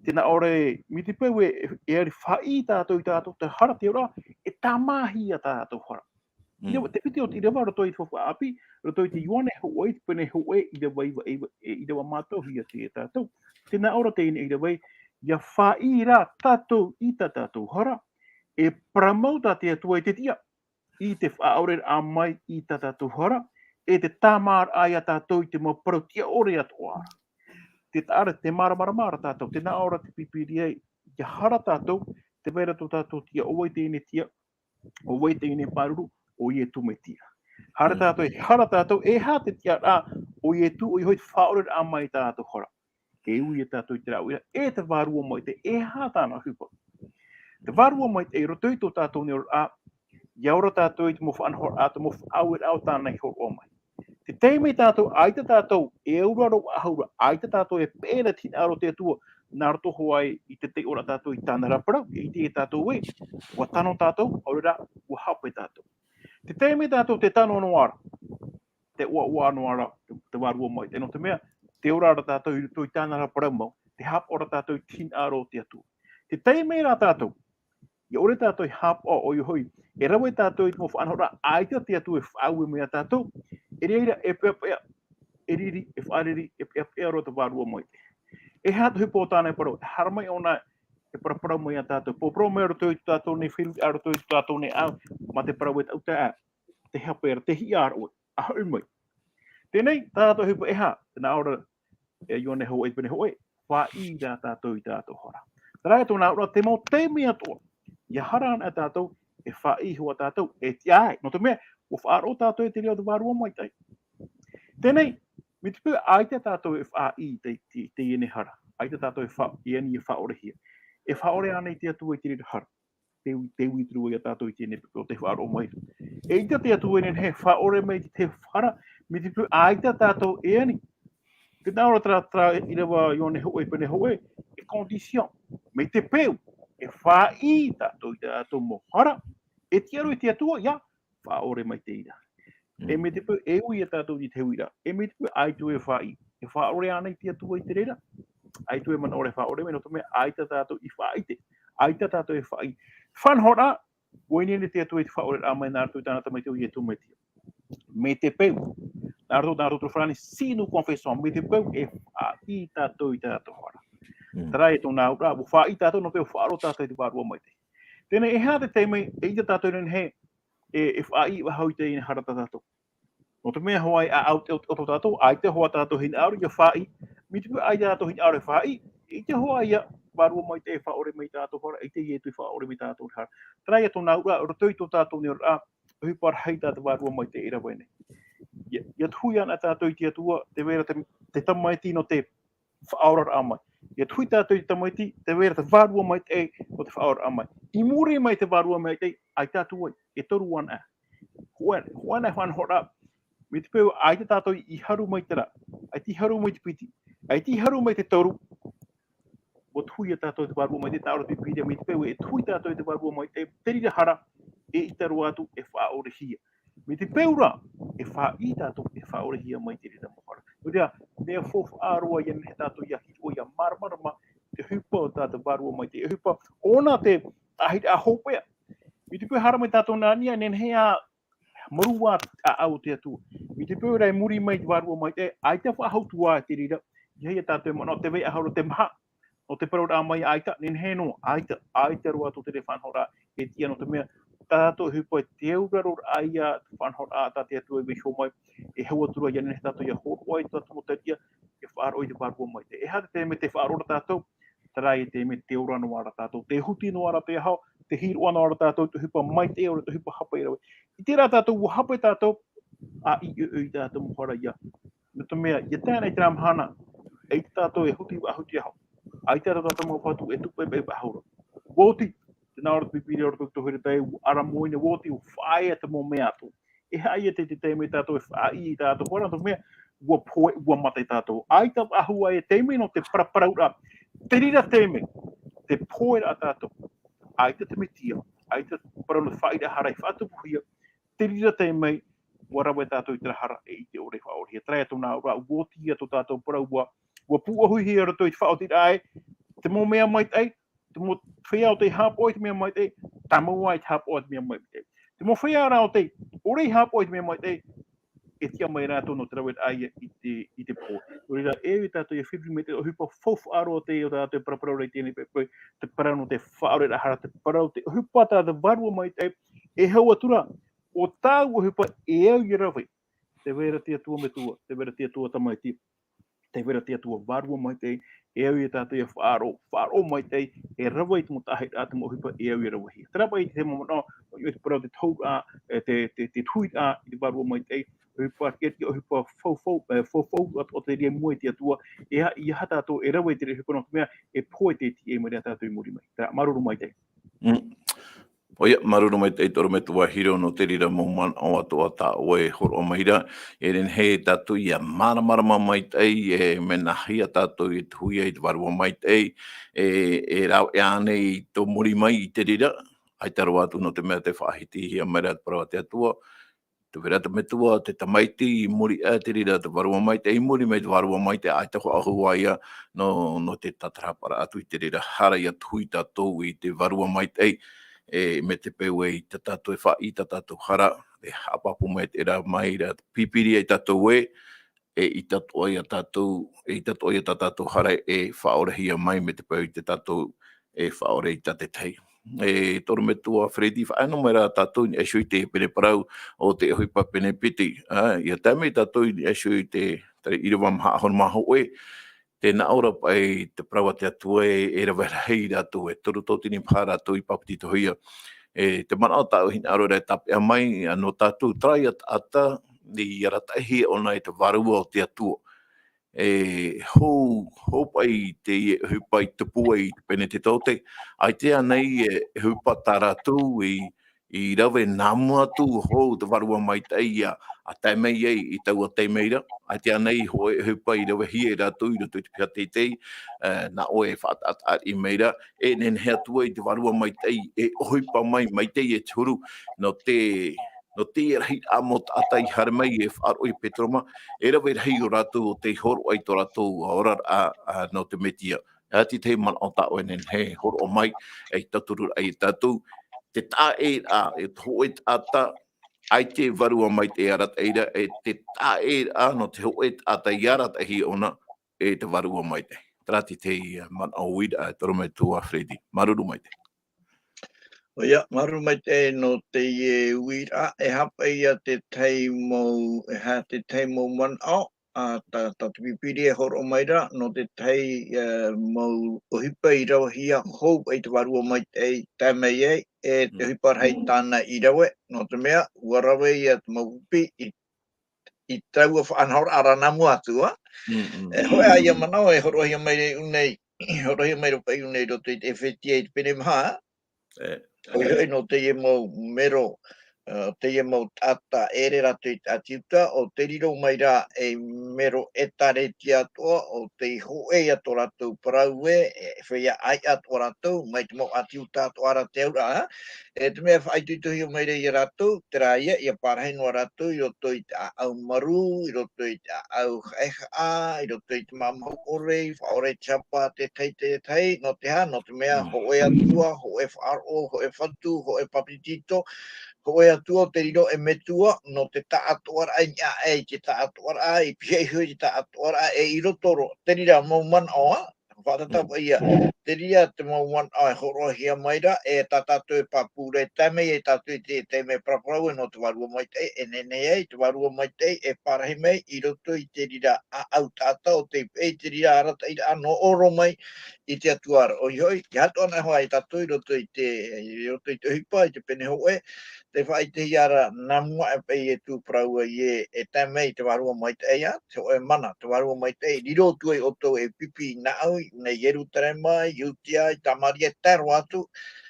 tē nā ʻō ra, mai te peu e, e ʻere faʻaʻī tātou i tā tātou hara, te auraʻa, e tāmāhia tā tātou hara. Mm. ʻĪrava, te piti o te ʻīrava roto i te faufaʻa ʻāpī, roto i te Ioane hōʻē, te pene hōʻē, ʻīrava iva, iva, e, ʻīrava mātauhia atu ia tātou. Tē nā ʻō ra teie nei ʻīrava ē, ʻia faʻaʻī rā tātou i tā tātou hara, e parau mau tā te Atua i te tiʻa, i te faʻaʻoreraʻa mai i tā tātou hara, e te tāmāraʻa ia tātou i te mau parau tiʻa ʻore atoʻa ra. Tē taʻa ra, tē māramarama ra tātou, tē nā ʻō ra te Pīpīria ē, ʻia hara tātou, tē vai ra tō tātou tiʻa, ʻo vai teie nei tiʻa, ʻo vai teie nei pāruru, ʻo Iesu Mesia. Hara Mm. tātou, e hara tātou, e aha te tiʻaraʻa o Iesu, ʻoia hoʻi te faʻaʻoreraʻa mai i tā tātou hara. E ui ia tātou i terā uiraʻa, e te Vārua Maitaʻi, e aha tāna ʻohipa? Te Vārua Maitaʻi, i roto i tō tātou nei oraraʻa, ʻia ora tātou i te mau faʻanahoraʻa, te mau faʻaueraʻa o tāna i hōroʻa mai. Te taime tātou, ʻaita tātou e auraro faʻahou ra, ʻaita tātou e peʻe ra i te hinaʻaro o te Atua, nā roto hoʻi i te taiʻoraʻa tātou i tāna ra parau, e ʻite ia tātou ē, ʻua tano tātou, ʻaore rā, ʻua hape tātou. Te taime tātou tē tano noa ra, tē ʻoaʻoa noa ra te, te Vārua Maitaʻi, nō te mea, tē ora ra tātou i roto i tāna ra parau mau, tē haʻapaʻo ra tātou i te hinaʻaro o te Atua. Te taime rā tātou, ʻia ʻore tātou e haʻapaʻo, ʻoia hoʻi, e rave tātou i te mau faʻanahoraʻa ʻaita te Atua e faʻaue mai ia tātou, e reira e peʻapeʻa, e riri, e faʻariri, e peʻapeʻa roa te Vārua Maitaʻi. E aha te ʻohipa o tāna e parau, e haere mai ʻōna e paraparau mai ia tātou. Paraparau mai roto i tō tātou nei feruriraʻa, roto i tō tātou nei ʻāʻau, mā te parau e taʻutaʻa, tē hape ra, tē hiʻa ra ʻoe, ʻa hoʻi mai. Teie nei, tā tātou ʻohipa e aha, tē nā ʻō ra, e Ioane hōʻē, pene hōʻē, faʻaʻī rā tātou i tā tātou hara. Terā ia tōna auraʻa, te mau taime atoʻa, ʻia hara ana tātou, e faʻaʻī hoʻi tātou, e tiʻa ai. Nō te mea, ʻua faʻaroʻo tātou i te reira o te vārua maitaʻi. Teie nei, mai te peu ʻaita tātou e faʻaʻī i te, te, teie nei hara. ʻAita tātou e fa-, e ani e faʻaʻorehia. E faʻaʻore ānei te Atua i te reira hara. Te ui, te ui atu ra ia tātou i teie nei pepe o te faʻaroʻo mai. E ʻaita te Atua e nehenehe e faʻaʻore mai te hara, mai te peu ʻaita tātou e ani. Tē nā ʻō ra terā, terā ʻīrava Ioane hōʻē, pene hōʻē, e condition. Mai te peu e faʻaʻī tātou i tā tātou mau hara, e tiʻa roa i te Atua, ʻia faʻaʻore mai te reira. E mai te peu e ui ia tātou i te huiraʻatira. E mai te peu ʻaita e faʻaʻī. E faʻaʻore ānei te Atua i te reira. ʻAita e manaʻo ra e faʻaʻore mai, nō te mea ʻaita tātou i faʻaʻite. ʻAita tātou e faʻaʻī. Faʻanahoraʻa, ʻua ineine te Atua i te faʻaʻoreraʻa mai nā roto i tāna tamaiti ʻo Iesu Mesia. Mai te peu, nā roto, nā roto i te Farāni, si nous confessons, mai te peu e faʻaʻī tātou i tā tātou hara. Mm. Terā e tōna auraʻa, ʻua faʻaʻī tātou, nō te faʻaroʻo tātou i te vārua maitaʻi. Teie nei, e aha te taime, e ʻaita tātou e nehenehe e, e faʻaʻī faʻahou i teie nei hara tā tātou. Nō te mea hoʻi, ʻaʻau te, o, o tō tātou, ʻaita hoʻi tātou hinaʻaro ʻia faʻaʻī, mai te peu ʻaita tātou hinaʻaro e faʻaʻī, ʻaita hoʻi ia vārua maitaʻi e faʻaʻore mai i tā tātou hara, ʻaita Iesu e faʻaʻore mai i tā tātou hara. Terā ia tōna auraʻa, roto i tō tātou nei oraraʻa, ʻohipa rahi tā te vārua maitaʻi e rave nei. ʻIa, ʻia tuʻu iāna tātou i te Atua, tē vai ra te, te tamaiti nō te faʻaoraraʻa mai. ʻIa tuʻu tātou i te tamaiti, tē vai ra te vārua maitaʻi nō te faʻaoraraʻa mai. I muri mai te vārua maitaʻi, ʻaita atu ai, e toru anaʻe. Hōʻē, hōʻē anaʻe faʻanahoraʻa, mai te peu ʻaita tātou i haru mai te rā, ʻaita i haru mai te piti, ʻaita i haru mai te toru, ʻua tuʻu ia tātou i te vārua maitaʻi, nā ʻō ra te Pīpīria, mai te peu e tuʻu tātou i te vārua maitaʻi, te reira hara, e ʻaita roa atu e faʻaʻorehia. Mai te peu rā, e faʻaʻī tātou, e faʻaʻorehia mai te reira mau hara. Nō reira, mea faufaʻa roa ïa nei tātou ʻia hiʻo, ʻia māramarama, te ʻohipa o tā te vārua maitaʻi, te ʻohipa ʻōna te, te tahi ā hopeʻa. Mai te peu e haere mai tātou nā niʻa, e nehenehe ʻia marū ā ʻaʻau o te Atua. Mai te peu rā i muri mai te vārua maitaʻi, ʻaita faʻahou atu ā te reira, ʻeiaha tātou e manaʻo tē vai ʻahuru te maha, nō te parauraʻa mai ʻaita, nehenehe noa, ʻaita, ʻaita roa atu te reira faʻanahoraʻa, e tiʻa nō te mea, tā tātou ʻohipa e tē au ra roa ïa te faʻanahoraʻa tā te Atua e vaiiho mai, e hau atu ra ïa nei tātou ʻia hōroʻa i tā tātou mau tariʻa, ʻia faʻaroʻo i te vārua maitaʻi. E aha te taime tē faʻaroʻo ra tātou, terā ia te taime tē ora noa ra tātou, tē huti noa ra te aho, tē hīroʻa noa ra tātou i te ʻohipa maitaʻi, ʻaore rā te ʻohipa hape e rave. ʻIte ra tātou, ʻua hape tātou, ā, i, i, i tā tātou mau hara ïa. Nō te mea, ʻia tae nei terā mahana, ʻaita tātou e huti faʻahou i te aho. ʻAita rā tā tātou mau fatu e tupu e faʻahou ra. ʻUa oti, tē nā ʻō ra te Pīpīria roto i te Tohi Retahi, ʻua ʻaramoina, ʻua oti, ʻua faʻaea te mau mea atoʻa. E aha ïa te, te taime tātou e faʻaʻī i tā tātou hara, nō te mea, ʻua pohe, ʻua mate tātou. ʻAita faʻahou ïa te taime nō te paraparauraʻa. Te reira taime, tē pohe ra tātou. ʻAita te Mesia, ʻaita parau nō te faʻaʻīraʻa hara i faʻatupuhia, te reira taime, ʻua rave tātou i terā hara e ʻite ʻore e faʻaʻorehia. Terā ia tōna auraʻa, ʻua oti ïa tō tātou parau, ʻua, ʻua pūʻohuhia roto i te faʻaotiraʻa ē, te mau mea maitaʻi, te mau feiā ʻo tē haʻapaʻo i te mea maitaʻi, tāmau ā i te haʻapaʻo i te mea maitaʻi. Te mau feiā rā ʻo tē ʻore i haʻapaʻo i te mea maitaʻi, e tiʻa mai rātou nō te raveraʻa ïa i te, i te pohe. Nō reira, e au ia tātou ʻia feruri mai te ʻohipa faufaʻa roa teie o tā tātou e paraparau ra i teie nei poʻipoʻi, te parau nō te faʻaʻoreraʻa hara, te parau, te ʻohipa tā te vārua maitaʻi, e hau atu ra, ʻo tāʻu ʻohipa e au ïa rave. Tē vai ra te Atua Metua, tē vai ra te Atua Tamaiti, tē vai ra te Atua Vārua Maitaʻi, e au ia tātou ʻia faʻaroʻo, faʻaroʻo maitaʻi, e rave i te mau tahi, ā, te mau ʻohipa e au ïa ravehia. Terā paʻi te mau manaʻo, i te parau te tohu, ā, e te, te, te tuhi, ā, i te Vārua Maitaʻi, ʻohipa, e, e ʻohipa faufaʻa, e, faufaʻa, ā, ʻo te reira i mua i te Atua, e aha, e aha tātou e rave i te reira ʻohipa nō te mea, e pohe te tīaʻi mai ra tātou i muri mai. Terā, māuruuru maitaʻi. Mm. ʻOia, māuruuru maitaʻi te ʻorometua Hiro nō te reira mau manaʻo atoʻa tā ʻoe e hōroʻa mai ra. E nehenehe tātou ʻia māramarama maitaʻi, e mea nāhea tātou e tuhi ai i te Vārua Maitaʻi, e, e rāveʻa ānei i tō muri mai i te reira, ʻaita roa atu nō te mea tē faʻahitihia mai ra te parau a te Atua, tē vai ra te Metua, te Tamaiti, i muri aʻe i te reira te Vārua Maitaʻi, i muri mai te Vārua Maitaʻi, ʻaita faʻahou ā ïa nō, nō te tātarahapa atu i te reira hara ʻia tuhi tātou i te Vārua Maitaʻi, e, mai te peu ē ʻaita tātou e faʻaʻī i tā tātou hara, e haʻapāpū mai te reira mai ra te Pīpīria ia tātou ē, e ʻaita atoʻa ïa tātou, e ʻaita atoʻa ïa tā tātou hara e faʻaʻorehia mai mai te peu ʻaita tātou e faʻaʻore i te tahi. E te ʻorometua Freddy, faʻaea noa mai ra tātou i niʻa iho i te pene parau o te ʻohipa pene piti. Ā, ʻia tae mai tātou i niʻa iho i te, te ʻīrava maha ʻahuru mā hōʻē, tē nā ʻō ra paʻi te parau a te Atua ē, e rave rahi rātou, e toru tauatini maha rātou i papetitohia. E te manaʻo tāʻu hinaʻaro e tāpeʻa mai, ā, nō tātou terā ia taʻata, i arataʻihia ʻōna e te Vārua o te Atua. E hou, hou paʻi te ʻohipa i tupu ai i te pene te taote, ʻaita ānei e ʻohipa tā rātou i, i rave nā mua atu hou te Vārua Maitaʻi ā, ʻa tae mai ai i taua taime ra, ʻaita ānei hōʻē ʻohipa i ravehia e rātou i roto i te piha teitei, e, nā ʻoe e faʻataʻataʻa mai ra, e nehenehe atu ai te Vārua Maitaʻi, e ʻohipa mai, maitaʻi e te huru, nō te, nō te rahiraʻa mau taʻata i haere mai e faʻaroʻo i Peteroma, e rave rahi ō rātou ʻo tei hōroʻa i tō rātou oraraʻa, ā, nō te Metia. E aha te tahi manaʻo tā ʻoe e nehenehe e hōroʻa mai, e tauturu ai e tātou, te taʻa ʻē, ā, e te hōʻē taʻata, ʻaita e Vārua Maitaʻi e arataʻi ra, e te taʻa ʻē, ā, nō te hōʻē taʻata i arataʻihia ʻōna, e te Vārua Maitaʻi. Terā te tahi, ā, manaʻo uiraʻa e Torometua Freddy. Māuruuru maitaʻi. ʻOia, māuruuru maitaʻi nō teie uiraʻa, e aha paʻi ia te tahi mau, e aha te tahi mau manaʻo, ā, tā, tā te pipiri e hōroʻa mai ra, nō te tahi, ā, mau ʻohipa i ravehia hou paʻi te Vārua Maitaʻi i tae mai ai, e te Mm. ʻohipa rahi tāna i rave, nō te mea, ʻua rave ia te mau pipi i, i taua faʻanahoraʻa ra nā mua atu, ā. Mm, mm. E, hōʻē ā ia manaʻo e hōroʻahia mai ra i ʻō nei, hōroʻahia mai ra paʻi i ʻō nei i roto i te ʻEfetia i te pene maha, E, ʻoia hoʻi nō teie mau mero, ā, teie mau taʻata ʻere rātou i te ʻĀti Iuta, ʻo tei riro mai ra ei mero ʻĒtārētia atoʻa, ʻo tei hōʻē ia tō rātou parau ē, e feiā ʻāiʻa atoʻa rātou, mai te mau ʻĀti Iuta atoʻa ra te auraʻa, e te mea e faʻaitoitohia mai ra ia rātou, terā ia, ʻia parahi noa rātou i roto i te ʻāʻau marū, i roto i te ʻāʻau haʻehaʻa, i roto i te māmahu ʻore, i faʻaʻore i te hapa, te tahi, te tahi, nō te aha, nō te mea, Mm. hōʻē Atua, hōʻē faʻaroʻo, hōʻē fatu, hōʻē papetito, hōʻē Atua, ʻo tei riro ei metua, nō te taʻatoʻaraʻa i niʻa aʻe i te taʻatoʻaraʻa, i pihaʻi iho i te taʻatoʻaraʻa, e i roto roa, te reira mau manaʻo, ā, faʻatātā Mm. paʻi ia, te reira te mau manaʻo e hōroʻahia mai ra, e tā tātou e pāpū ra, e tae mai ai tātou i te, te mea paraparau ē nō te Vārua Maitaʻi, e nehenehe ai, te Vārua Maitaʻi, e parahi mai, i roto i te reira ʻāʻau taʻata ʻo tei, e te reira arataʻiraʻa nō ʻō roa mai i te Atua ra. ʻOia hoʻi, ʻia haere atoʻa na hoʻi tātou i roto i te, i roto i te ʻohipa, i te pene hōʻē, tē faʻaʻitehia ra nā mua aʻe paʻi e Ietu parau ē, e tae mai te Vārua Maitaʻi ā, te hōʻē mana, te Vārua Maitaʻi, riro atu ai ʻoutou ei pipi nāʻu, i ʻō nei i Ierutarema, i Iutea, i Tamaria, e tae roa atu,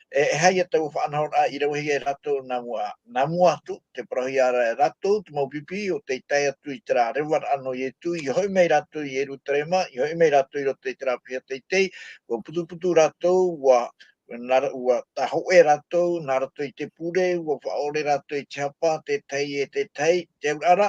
e, e aha ia taua faʻanahoraʻa i ravehia e rātou nā mua, nā mua atu, tē parauhia ra e rātou, te mau pipi, ʻo tei tae atu i terā revaraʻa nō Ietu, ʻia hoʻi mai rātou i Ierutarema, ʻia hoʻi mai rātou i roto i terā piha teitei, ʻua putuputu rātou, ʻua nā ra-, ʻua tāhōʻē rātou, nā roto i te pure, ʻua faʻaʻore rātou i te hapa, te tahi e te tahi, te auraʻa ra,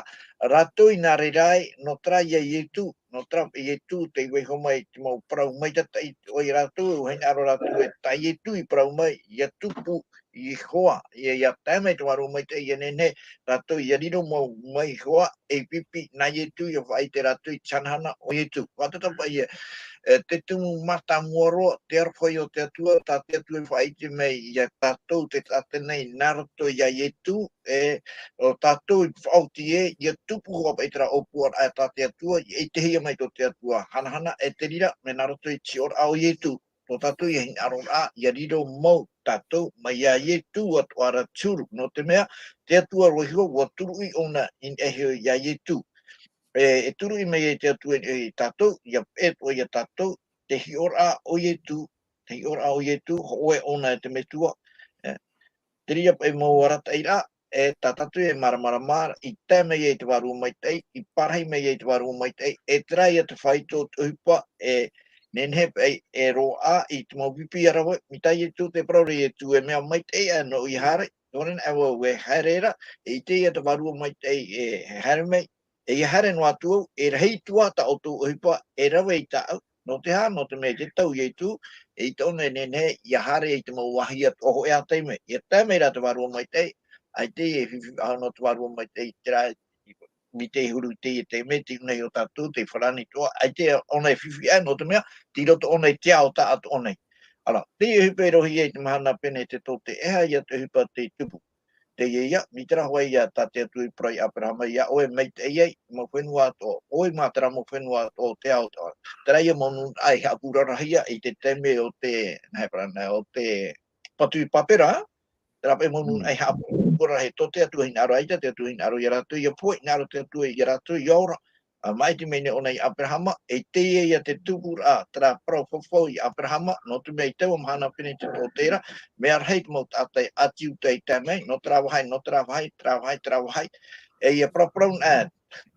rātou i nā reira ai, nō terā ia Ietu, nō terā Ietu, tei vaiiho mai te mau parau maitataʻi ʻoia rātou, ʻua hinaʻaro rātou ē tā Ietu i parau mai, ʻia tupu, i hoʻi, ʻia, ʻia tae mai te Vārua Maitaʻi, ʻia nehenehe, rātou ʻia riro mau mai hoʻi, ei pipi nā Ietu, ʻia faʻaʻite rātou i te hanahana o Ietu. Faʻatātā paʻi ē, e, te tumu mātāmua roa, te aroha o te Atua, tā te Atua e faʻaʻite mai ia tātou te taʻata nei nā roto ia Ietu, e, ʻo tātou i faʻaoti ē, ʻia tupu hoʻi paʻi terā ʻōpuaraʻa tā te Atua, ʻia ʻitehia mai tō te Atua hanahana, e te reira, mea nā roto i te hiʻoraʻa o Ietu, tō tātou ia hinaʻaroraʻa, ʻia riro mau tātou, mai ia Ietu atoʻa ra te huru, nō te mea, te Atua roa iho, ʻua turuʻi ʻōna i niʻa iho ia Ietu. E, e turuʻi mai ai te Atua i, i tātou, ʻia peʻe atoʻa ia tātou, te hiʻoraʻa o Ietu, te hiʻoraʻa o Ietu, hōʻē ʻōna e te Metua, e, te reira paʻi mau arataʻiraʻa, e tā tātou e māramarama, i tae mai ai te Vārua Maitaʻi, i parahi mai ai te Vārua Maitaʻi, e terā ia te faito o te ʻohipa, e nehenehe paʻi e roaʻa i te mau pipi ʻa rave, mai tā Ietu, tē parau ra Ietu, e mea maitaʻi aʻe nōʻu ʻia haere, nō reira ʻo vau e haere ra, e ʻite ia te Vārua Maitaʻi e haere mai, e ʻia haere noa atu au, e rahi atu ā tā ʻoutou ʻohipa, e rave i tāʻu, nō te aha, nō te mea i te tau Ietu, eʻita ʻōna e nehenehe, ʻia haere i te mau vāhi atoʻa hōʻē ā taime, ʻia tae mai rā te Vārua Maitaʻi, ʻaita e fifi faʻahou nō te Vārua Maitaʻi, terā, mai te huru i teie taime, tei ʻō nei ʻo tātou, tei farani atoʻa, ʻaita ʻōna e fifi aʻe, nō te mea, tei roto ʻōna i te ao taʻatoʻa nei. Ara, teie ʻohipa e rohi ai te mahana pene te tō te ʻeha ia te ʻohipa tei tupu. Teie ia, mai terā hoʻi ia tā te Atua i parau ia Aperahama, ʻia ʻoe maitaʻi ai, mau fenua atoʻa, ʻoe mā terā mau fenua atoʻa o te ao, terā ia mau nūnaʻa i haʻapurarahia i te taime o te, nā hea parau nei, o te patu i Pāpera, Terā paʻi mau nūnaʻa i haʻapohe, ʻaore rā, e tō te Atua hinaʻaro, ʻaita te Atua hinaʻaro ia rātou ia pohe, hinaʻaro te Atua ia rātou ia ora. Ā, maʻiti mai nei ʻōna ia Aperahama, e teie ia te tupuraʻa, terā parau fafau ia Aperahama, nō te mea i taua mahana pēneiaʻe te tōtēra, mea rahi te mau taʻata ʻāti Iuta i tae mai, nō terā vāhi, nō terā vāhi, terā vāhi, terā vāhi, e ia paraparau na,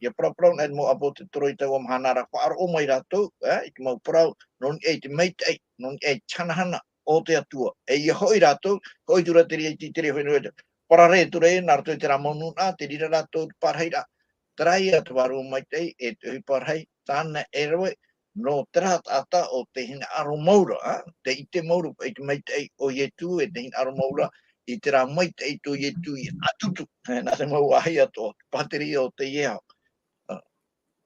ia paraparau na te mau ʻāpōsetolo i taua mahana ra, faʻaroʻo mai rātou, ā, i te mau parau, nō niʻa i te maitaʻi, nō niʻa i te hanahana o te Atua. E ia hoʻi rātou, hoʻi atu ra te reira i te tere whenua, parare atu ra nā roto i terā mau nūnaʻa, te reira rātou te parahiraʻa. Terā ia te Vārua Maitaʻi, e te ʻohipa rahi, tāna e rave, nō terā taʻata o te hinaʻaro mau ra, ā, te ʻite mau ra i te maitaʻi o Ietu, e te hinaʻaro mau ra i terā maitaʻi tō Ietu i ʻatutu, ē, nā te mau vāhi atoʻa, te pāteria o teie ao. Ā,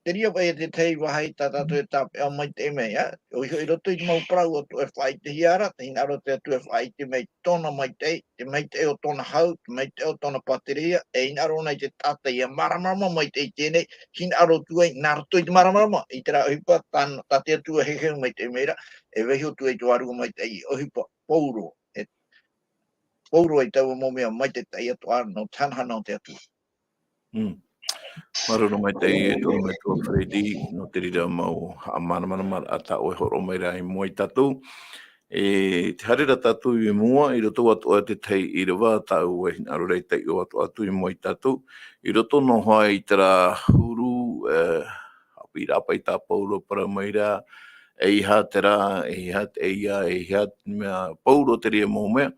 te reira paʻi e te tahi vāhi tā tātou e tāpeʻa maitaʻi mai, ā, ʻoia hoʻi i roto i te mau parau atoʻa e faʻaʻitehia ra, te hinaʻaro o te Atua e faʻaʻite mai tōna maitaʻi, te maitaʻi o tōna hau, te maitaʻi o tōna pāteria, e hinaʻaro na i te taʻata ia māramarama maitaʻi i teie nei, hinaʻaro atu ai, nā roto i te māramarama, i terā ʻohipa, tā, tā te Atua e heheu maitaʻi mai ra, e vaiiho atu ai te Vārua Maitaʻi i ʻohipa, pauroa, e, pauroa i taua mau mea maitaʻi atoʻa nō te hanahana o te Atua. Mm. Māuruuru maitaʻi e tō metua Freddy, nō te reira mau haʻamāramaramaraʻa tā ʻoe e hōroʻa mai ra i mua ia tātou. E, tē haere ra tātou i mua, i roto atoʻa i te tahi ʻīrava, tāʻu e hinaʻaro ra i taiʻo atoʻa atu i mua ia tātou. I roto noa i terā huru, e, haʻapiʻiraʻa paʻi tā Paulo e parau mai ra, eiaha terā, eiaha te, eiaha, eiaha te mea, pauroa te reira mau mea,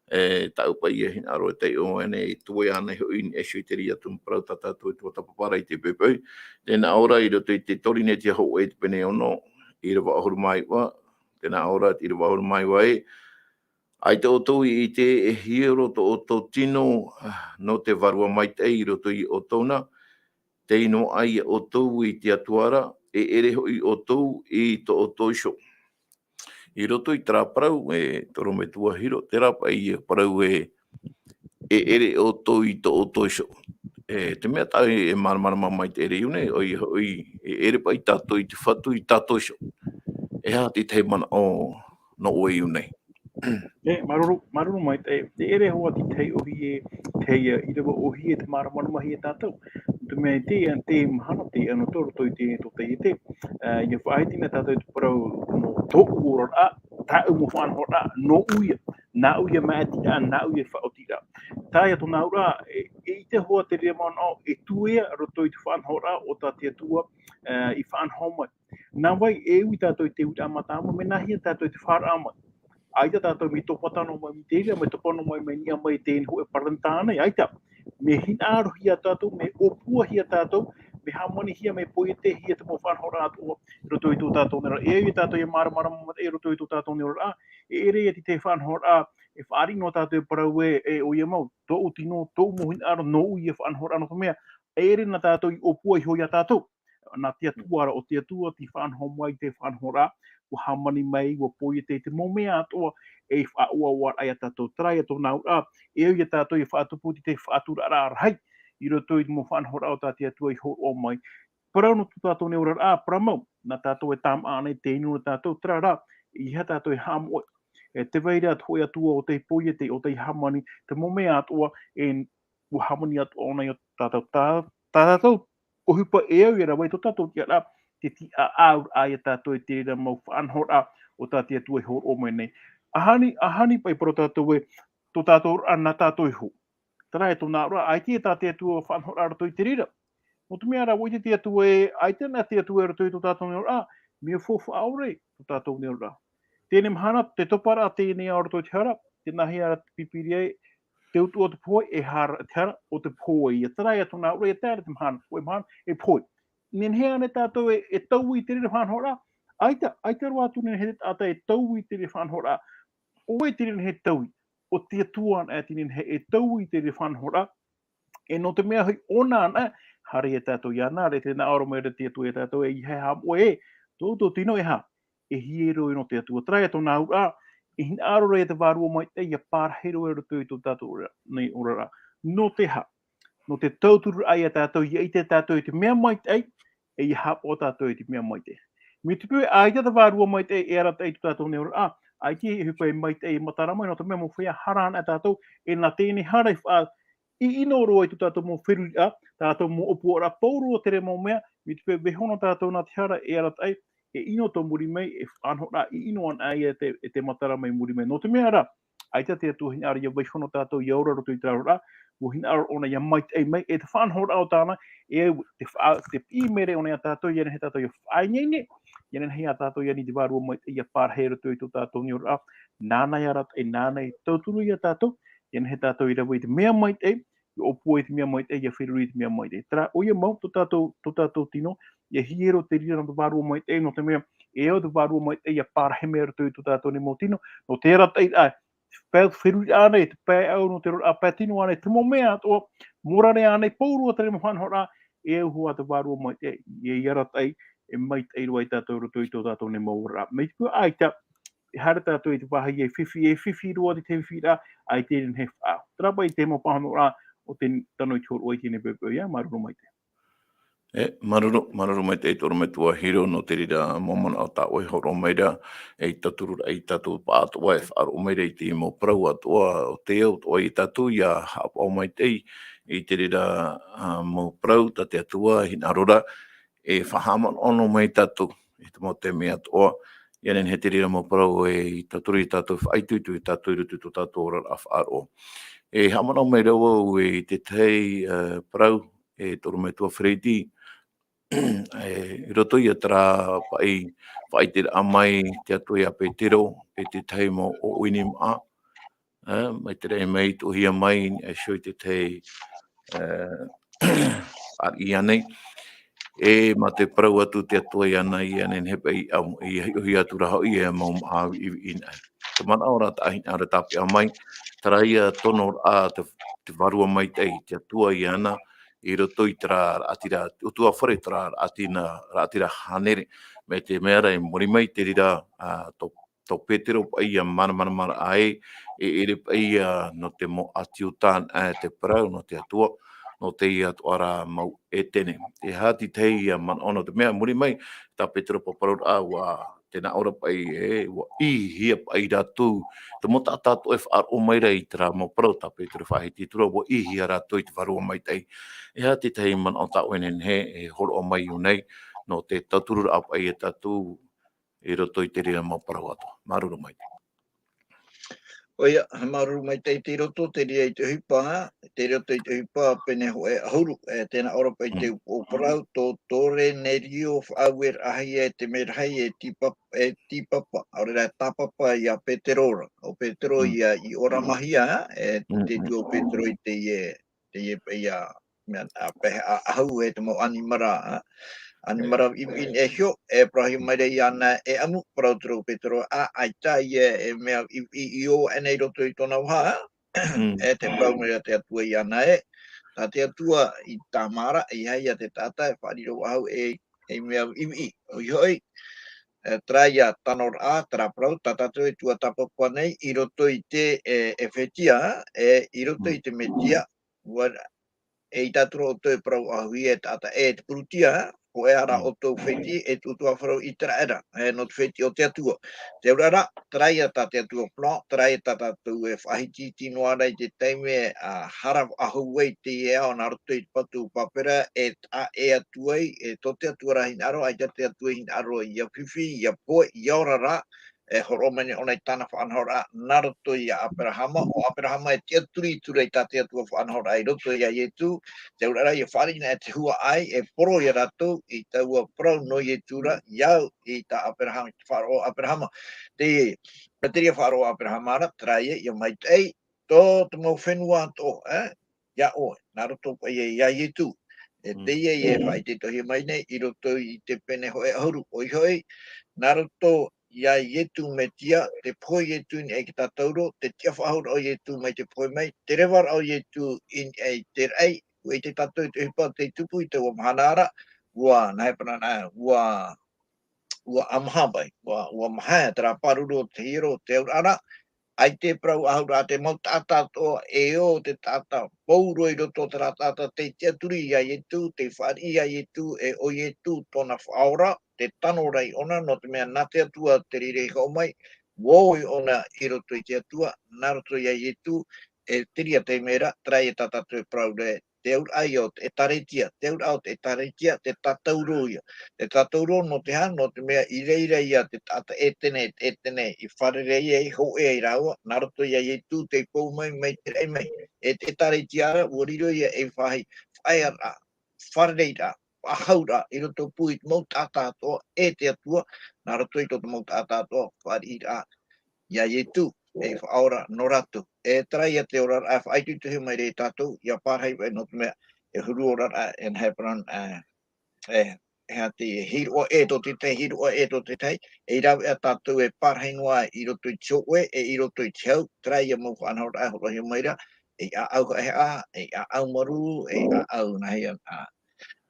e, tāʻu paʻi e hinaʻaro e taiʻo mai nei, e tuea ānei hoʻi i niʻa iho i te reira atu mau parau tā tātou e tuatāpapa ra i te poʻipoʻi. Tē nā ʻō ra i roto i te Korinetia hōʻē pene ono, ʻīrava ʻahuru mā iva, tē nā ʻō ra te ʻīrava ʻahuru mā iva ē, ʻaita ʻoutou i ʻite e hiero tō ʻoutou tino, ah, nō te Vārua Maitaʻi i roto ia ʻoutou na, tei noaʻa ia ʻoutou i te Atua ra, e ʻere hoʻi ʻoutou i tō ʻoutou iho. I roto i terā parau, e, tō rā metua Hiro, terā paʻi ia parau e, e ʻere ʻoutou i tō ʻoutou iho. E, te mea tāʻu e māramarama mai i te reira nei, ʻoia hoʻi, e ʻere paʻi tātou i te Fatu i tātou iho. E aha te tahi manaʻo nō ʻoe i ʻō nei? E, māuruuru, māuruuru maitaʻi, e, te ʻere hoʻi te tahi ʻōhie, te, e, ʻīrava ʻōhie te māramarama hia tātou. Te mea i te, te mahana, te, ano tō roto i te, tō te, te, e, ia faʻahiti na tātou i te parau, nō tōʻu oraraʻa, tāʻu mau faʻanahoraʻa, nōʻu ia, nāʻu ia māʻitiraʻa, nāʻu ia faʻaotiraʻa. Terā ia tōna auraʻa, e, e ʻite hoʻi te reira manaʻo, e tuea roto i te faʻanahoraʻa o tā te Atua, e, i faʻanaho mai. Nā vai, e ui tātou i te uiraʻa mātāmua, mea nāhea tātou i te fāraʻa mai. ʻAita tātou mea topa tano mai i te reira, mea topa noa mai, mea niʻa mai i teie hōʻē paranitā nei, ʻaita. Mea hinaʻarohia tātou, mea ʻōpuahia tātou, mea hāmanihia, mea poietehia te mau faʻanahoraʻa atoʻa, i roto i tō tātou nei oraraʻa. E ui tātou ia māramarama maitaʻi i roto i tō tātou nei oraraʻa, e ʻere ia te tahi faʻanahoraʻa, e fāriʻi noa tātou e parau ē, e ʻoia mau, tōʻu tino, tōʻu mau hinaʻaro, nōʻu ia faʻanahoraʻa nō te mea, e ʻere na tātou i ʻōpua iho ia tātou. Nā te Atua ra, ʻo te Atua tei faʻanaho mai te faʻanahoraʻa, ʻua hāmani mai, ʻua poiete i te mau mea atoʻa, e faʻaʻoaʻoaraʻa ia tātou. Terā ia tōna auraʻa, e au ia tātou ia faʻatupu i te faʻaturaraʻa rahi, i roto i te mau faʻanahoraʻa o tā te Atua i hōroʻa mai. Parau nō tō tātou nei oraraʻa, parau mau, nā tātou e tāmāʻa nei te inu nō tātou, terā rā, ʻeiaha tātou e haʻamoʻe. E tē vai ra te hōʻē Atua ʻo tei poiete, ʻo tei hāmani, te mau mea atoʻa, e ʻua hāmani atoʻa ʻōna i ō tātou, tā, tā tātou ʻohipa e au ia rave i tō tātou tiʻaraʻa, te tiʻaʻauraʻa ia tātou i te reira mau faʻanahoraʻa o tā te Atua i hōroʻa mai nei. Ahani, ahani paʻi parau tātou ē, tō tātou oraraʻa nā tātou iho. Terā e tōna auraʻa, ʻaita e tā te Atua faʻanahoraʻa roto i te reira. Nō te mea rā, ʻua ʻite te Atua ē, ʻaita na te Atua i roto i tō tātou nei oraraʻa, mea faufaʻa ʻore tō tātou nei oraraʻa. Teie mahana, te toparaʻa teie nei ā roto i te hara, tē nāhea ra te Pīpīria ē, te utuʻa o te pohe, e hara, te hara o te pohe ia. Terā ia tōna auraʻa, ia tae ra te mahana, hōʻē mahana, e pohe. Nehenehe ānei tātou e, e taui i te reira faʻanahoraʻa? ʻAita, ʻaita roa atu nehenehe te taʻata e taui i te reira faʻanahoraʻa. ʻO vai te reira nehenehe e taui? ʻO te Atua anaʻe te reira nehenehe e taui i te reira faʻanahoraʻa. E nō te mea hoʻi ʻōna anaʻe, haere ia tātou iāna, ʻaita e nā ʻō ra mai ra te Atua ia tātou, ʻeiaha e haʻamoʻe ē, tō ʻoutou tino e aha, e hiero nō te Atua. Terā ia tōna auraʻa, e hinaʻaro ra ia te Vārua Maitaʻi ia pārahi roa i roto i tō tātou oraraʻa, nei oraraʻa. Nō te aha? Nō te tautururaʻa ia tātou, ia ʻite tātou i te mea maitaʻi, e ia haʻapaʻo tātou i te mea maitaʻi. Mai te peu ʻaita te Vārua Maitaʻi e arataʻi i tō tātou nei oraraʻa, ʻAita e ʻohipa e maitaʻi e matara mai, nō te mea mau feiā hara ana tātou, e nā teie nei hara i faʻa, i ʻino roa i tō tātou mau feruriraʻa, tātou mau ʻōpuaraʻa pauroa terā mau mea, mai te peu e vaiiho na tātou nā te hara e arataʻi, e ʻino tō muri mai, e faʻanahoraʻa i ʻino ana ia e te, e te matara mai muri mai. Nō te mea rā, ʻaita te Atua hinaʻaro ia vaiiho na tātou ia ora roto i terā oraraʻa, ʻua hinaʻaro ʻōna ia maitaʻi mai, e te faʻanahoraʻa o tāna, e au, te faʻa-, te piʻi mere ʻōna ia tātou, ia nehenehe tātou ia faʻaineine, ia nehenehe ia tātou ia ani te vārua maitaʻi ia parahi roto i tō tātou nei oraraʻa, nāna ia arataʻi, nāna e tauturu ia tātou, ia nehenehe tātou i rave i te mea maitaʻi, ia ʻōpua i te mea maitaʻi, ia feruri i te mea maitaʻi. Terā, ʻoia mau, tō tātou, tō tātou tino, ia hiero te reira nō te vārua maitaʻi, nō te mea, e au te vārua maitaʻi, ia parahi mai roto i tō tātou nei mau tino, nō te arataʻi, ā, pae feruri ānei, te pae au nō te oraraʻa, pae tino ānei, te mau mea atoʻa, morare ānei, pauroa terā mau faʻanahoraʻa, e au hoʻi te vārua maitaʻi, ia, ia arataʻi, e maitaʻi roa ia tātou roto i tō tātou nei mau oraraʻa. Mai te peu ʻaita, e haere tātou i te vāhi e fifi, e fifi roa te, te fifi rā, ʻaita e nehenehe e faʻaau. Terā paʻi te mau faʻanahoraʻa o te tano i te hōroʻa i teie nei poʻipoʻi, ia, māuruuru maitaʻi. E, māuruuru, māuruuru maitaʻi te ʻorometua Hiro nō te reira mau manaʻo tā ʻoe i hōroʻa mai ra, e i tauturu ra, i tātou pāʻatoʻa e faʻaroʻo mai ra i te mau parau atoʻa, o te ao atoʻa ia tātou ia haʻapaʻo maitaʻi, i te reira, ā, mau parau tā te Atua, hinaʻaro ra, e faʻahaʻamanaʻo mai tātou, i te mau taime atoʻa, ia nehenehe te reira mau parau e i tauturu ia tātou, faʻaitoito ia tātou i roto i tō tātou oraraʻa faʻaroʻo. E haʻamanaʻo mai ra vau i te tahi, ā, parau, e te ʻorometua Fereti, e, i roto ia terā paʻi, faʻaʻiteraʻa mai te Atua ia Petero, e te tahi mau ʻoʻini māʻa, ā, mai te raʻi mai, tuʻuhia mai, e hio i te tahi, ā, ʻāriʻi ānei, e, mā te parau atu te Atua iāna, ia nehenehe paʻi, ā, i hiʻohia atu ra hoʻi e mau māʻa viʻiviʻi nei. Te manaʻo ra, tā hinaʻaro e tāpeʻa mai, terā ia tonoraʻa te, te vārua maitaʻi, te Atua iāna, i roto i terā raʻatira, utuafare terā raʻatina, raʻatira hānere, mai te mea ra i muri mai te reira, ā, tō, tō Petero paʻi ia māramarama ra ē, e ʻere paʻi ia nō te mau ʻĀti Iuta, ā, te parau nō te Atua, nō teie atoʻa ra mau ʻētene. E aha te tahi ia manaʻo nō te mea, muri mai, tā Petero paparuraʻa, ʻua, tē nā ʻō ra paʻi, e, ʻua ʻīhia paʻi rātou, te mau taʻata atoʻa e faʻaroʻo mai ra i terā mau parau tā Petero faʻahiti atu ra, ʻua ʻīhia rātou i te vārua maitaʻi. E aha te tahi manaʻo tā ʻoe e nehenehe e hōroʻa mai iho nei, nō te tautururaʻa paʻi ia tātou i roto i te reira mau parau atoʻa. Māuruuru maitaʻi. ʻOia, māuruuru maitaʻi tei roto, te reira i te ʻohipa, tei roto i te ʻohipa, pene hōʻē ʻahuru, e, tē nā ʻō ra paʻi te upoʻo parau, tō Korenerio faʻaueraʻahia e te merahi e tīpapa, e tīpapa, ʻaore rā e tāpapa ia Petero ra. ʻO Petero ia i ʻoramahia, e, te tua o Petero i teie, teie paʻi ia, mea, ā, pae ʻahu e te mau ʻanimara, ā, ʻanimara viʻiviʻi e hio, e parauhia mai ra iāna e ʻamu, parau atu ra ʻo Petero, ā, ʻaita ia e mea viʻiviʻi i ō aʻe nei i roto i tōna vaha, e te parau mai ra te Atua iāna ē, tā te Atua i tāmā ra, ʻeiaha ia te taʻata e faʻariro faʻahou ei, ei mea viʻiviʻi, ʻoia hoʻi, e, terā ia tanoraʻa, terā parau, tā tātou e tuatāpapa nei, i roto i te, e, ʻEfetia, e, i roto i te Metia, ʻua, e ʻaita atu ra ʻoutou e parau faʻahouhia e taʻata ʻē te Purutia, hōʻē ā rā ʻoutou fētiʻi, e te utuāfare o ʻĪteraʻera, e, nō te fētiʻi o te Atua. Te auraʻa rā, terā ia tā te Atua parau, terā ia tā tātou e faʻahitihiti noa ra i te taime, ā, hara faʻahou ai teie ao nā roto i te patu o Papera, e taʻa ʻē atu ai, e tō te Atua rā hinaʻaro, ʻaita te Atua i hinaʻaro ia fifi, ia pohe, ia ora ra, e hōroʻa mai nei ʻōna i tāna faʻanahoraʻa nā roto ia Aperahama, ʻo Aperahama e tiʻaturi atu ra i tā te Atua faʻanahoraʻa i roto ia Ietu, te auraʻa rā ia fāriʻi na e te huaʻai, e poro ia rātou i taua parau nō Ietu ra, ia au i tā Aperahama, i te faʻaroʻo o Aperahama. Te, te reira faʻaroʻo o Aperahama ra, terā ia, ia maitaʻi, tō te mau fenua atoʻa, e, ia ʻoe, nā roto paʻi ia Ietu. E teie e faʻaʻitehia mai nei, i roto i te pene hōʻē ʻahuru, ʻoia hoʻi, nā roto ia Ietu Metia, te pohe o Ietu i niʻa i te tātauro, te tiʻa faʻahou ra ʻo Ietu mai te pohe mai, te reva ra ʻo Ietu i niʻa i te raʻi, ʻua ʻite tātou i te ʻohipa tei tupu i taua mahana ra, ʻua, nā hea parau na, ʻua, ʻua ʻamaha paʻi, ʻua, ʻua mahae terā pāruru o te hiero o te auraʻa ra, ʻaita e parau faʻahou ra te mau taʻata atoʻa, e ō te taʻata pauroa i roto o terā taʻata tei tiʻaturi ia Ietu, tei fāriʻi ia Ietu, e ʻo Ietu tōna faʻaora, te tano ra iʻōna, nō te mea nā te Atua te reira i hoʻo mai, ua ō ʻōna i roto i te Atua, nā roto iā Ietu, e te reira te mea ra, terā ia tā tātou e parau ra, te auraʻa ia o te ʻĒtārētia, te auraʻa o te ʻĒtārētia, te tātauro ia. Te tātauro nō te aha, nō te mea i reira ia te taʻata ʻētene, ʻētene, i fārerei ai, hōʻē ai rāua, nā roto iā Ietu, tei pou mai, mai te raʻi mai, e te ʻĒtārētia ra, ua riro ia ei faʻahi, faʻaearaʻa, fārereiraʻa, faʻahauraʻa, i roto pū i te mau taʻata atoʻa, e te Atua, nā roto i tō te mau taʻata atoʻa, fāriʻiraʻa, iā Ietu, ei faʻaora nō rātou. E terā ia te oraraʻa, e faʻaitoitohia mai ra ia tātou, ʻia pārahi paʻi nō te mea, e huru oraraʻa, in Hebron, e, e, e aha te hīroʻa ʻē tō te tahi, hīroʻa ʻē tō te tahi, e rave ā tātou e pārahi noa i roto i te hōʻē, e i roto i te hau, terā ia mau faʻanahoraʻa, hōroʻahia mai ra, ei ʻāʻau haʻehaʻa, ei ʻāʻau marū, ei ʻāʻau nāhea, ā,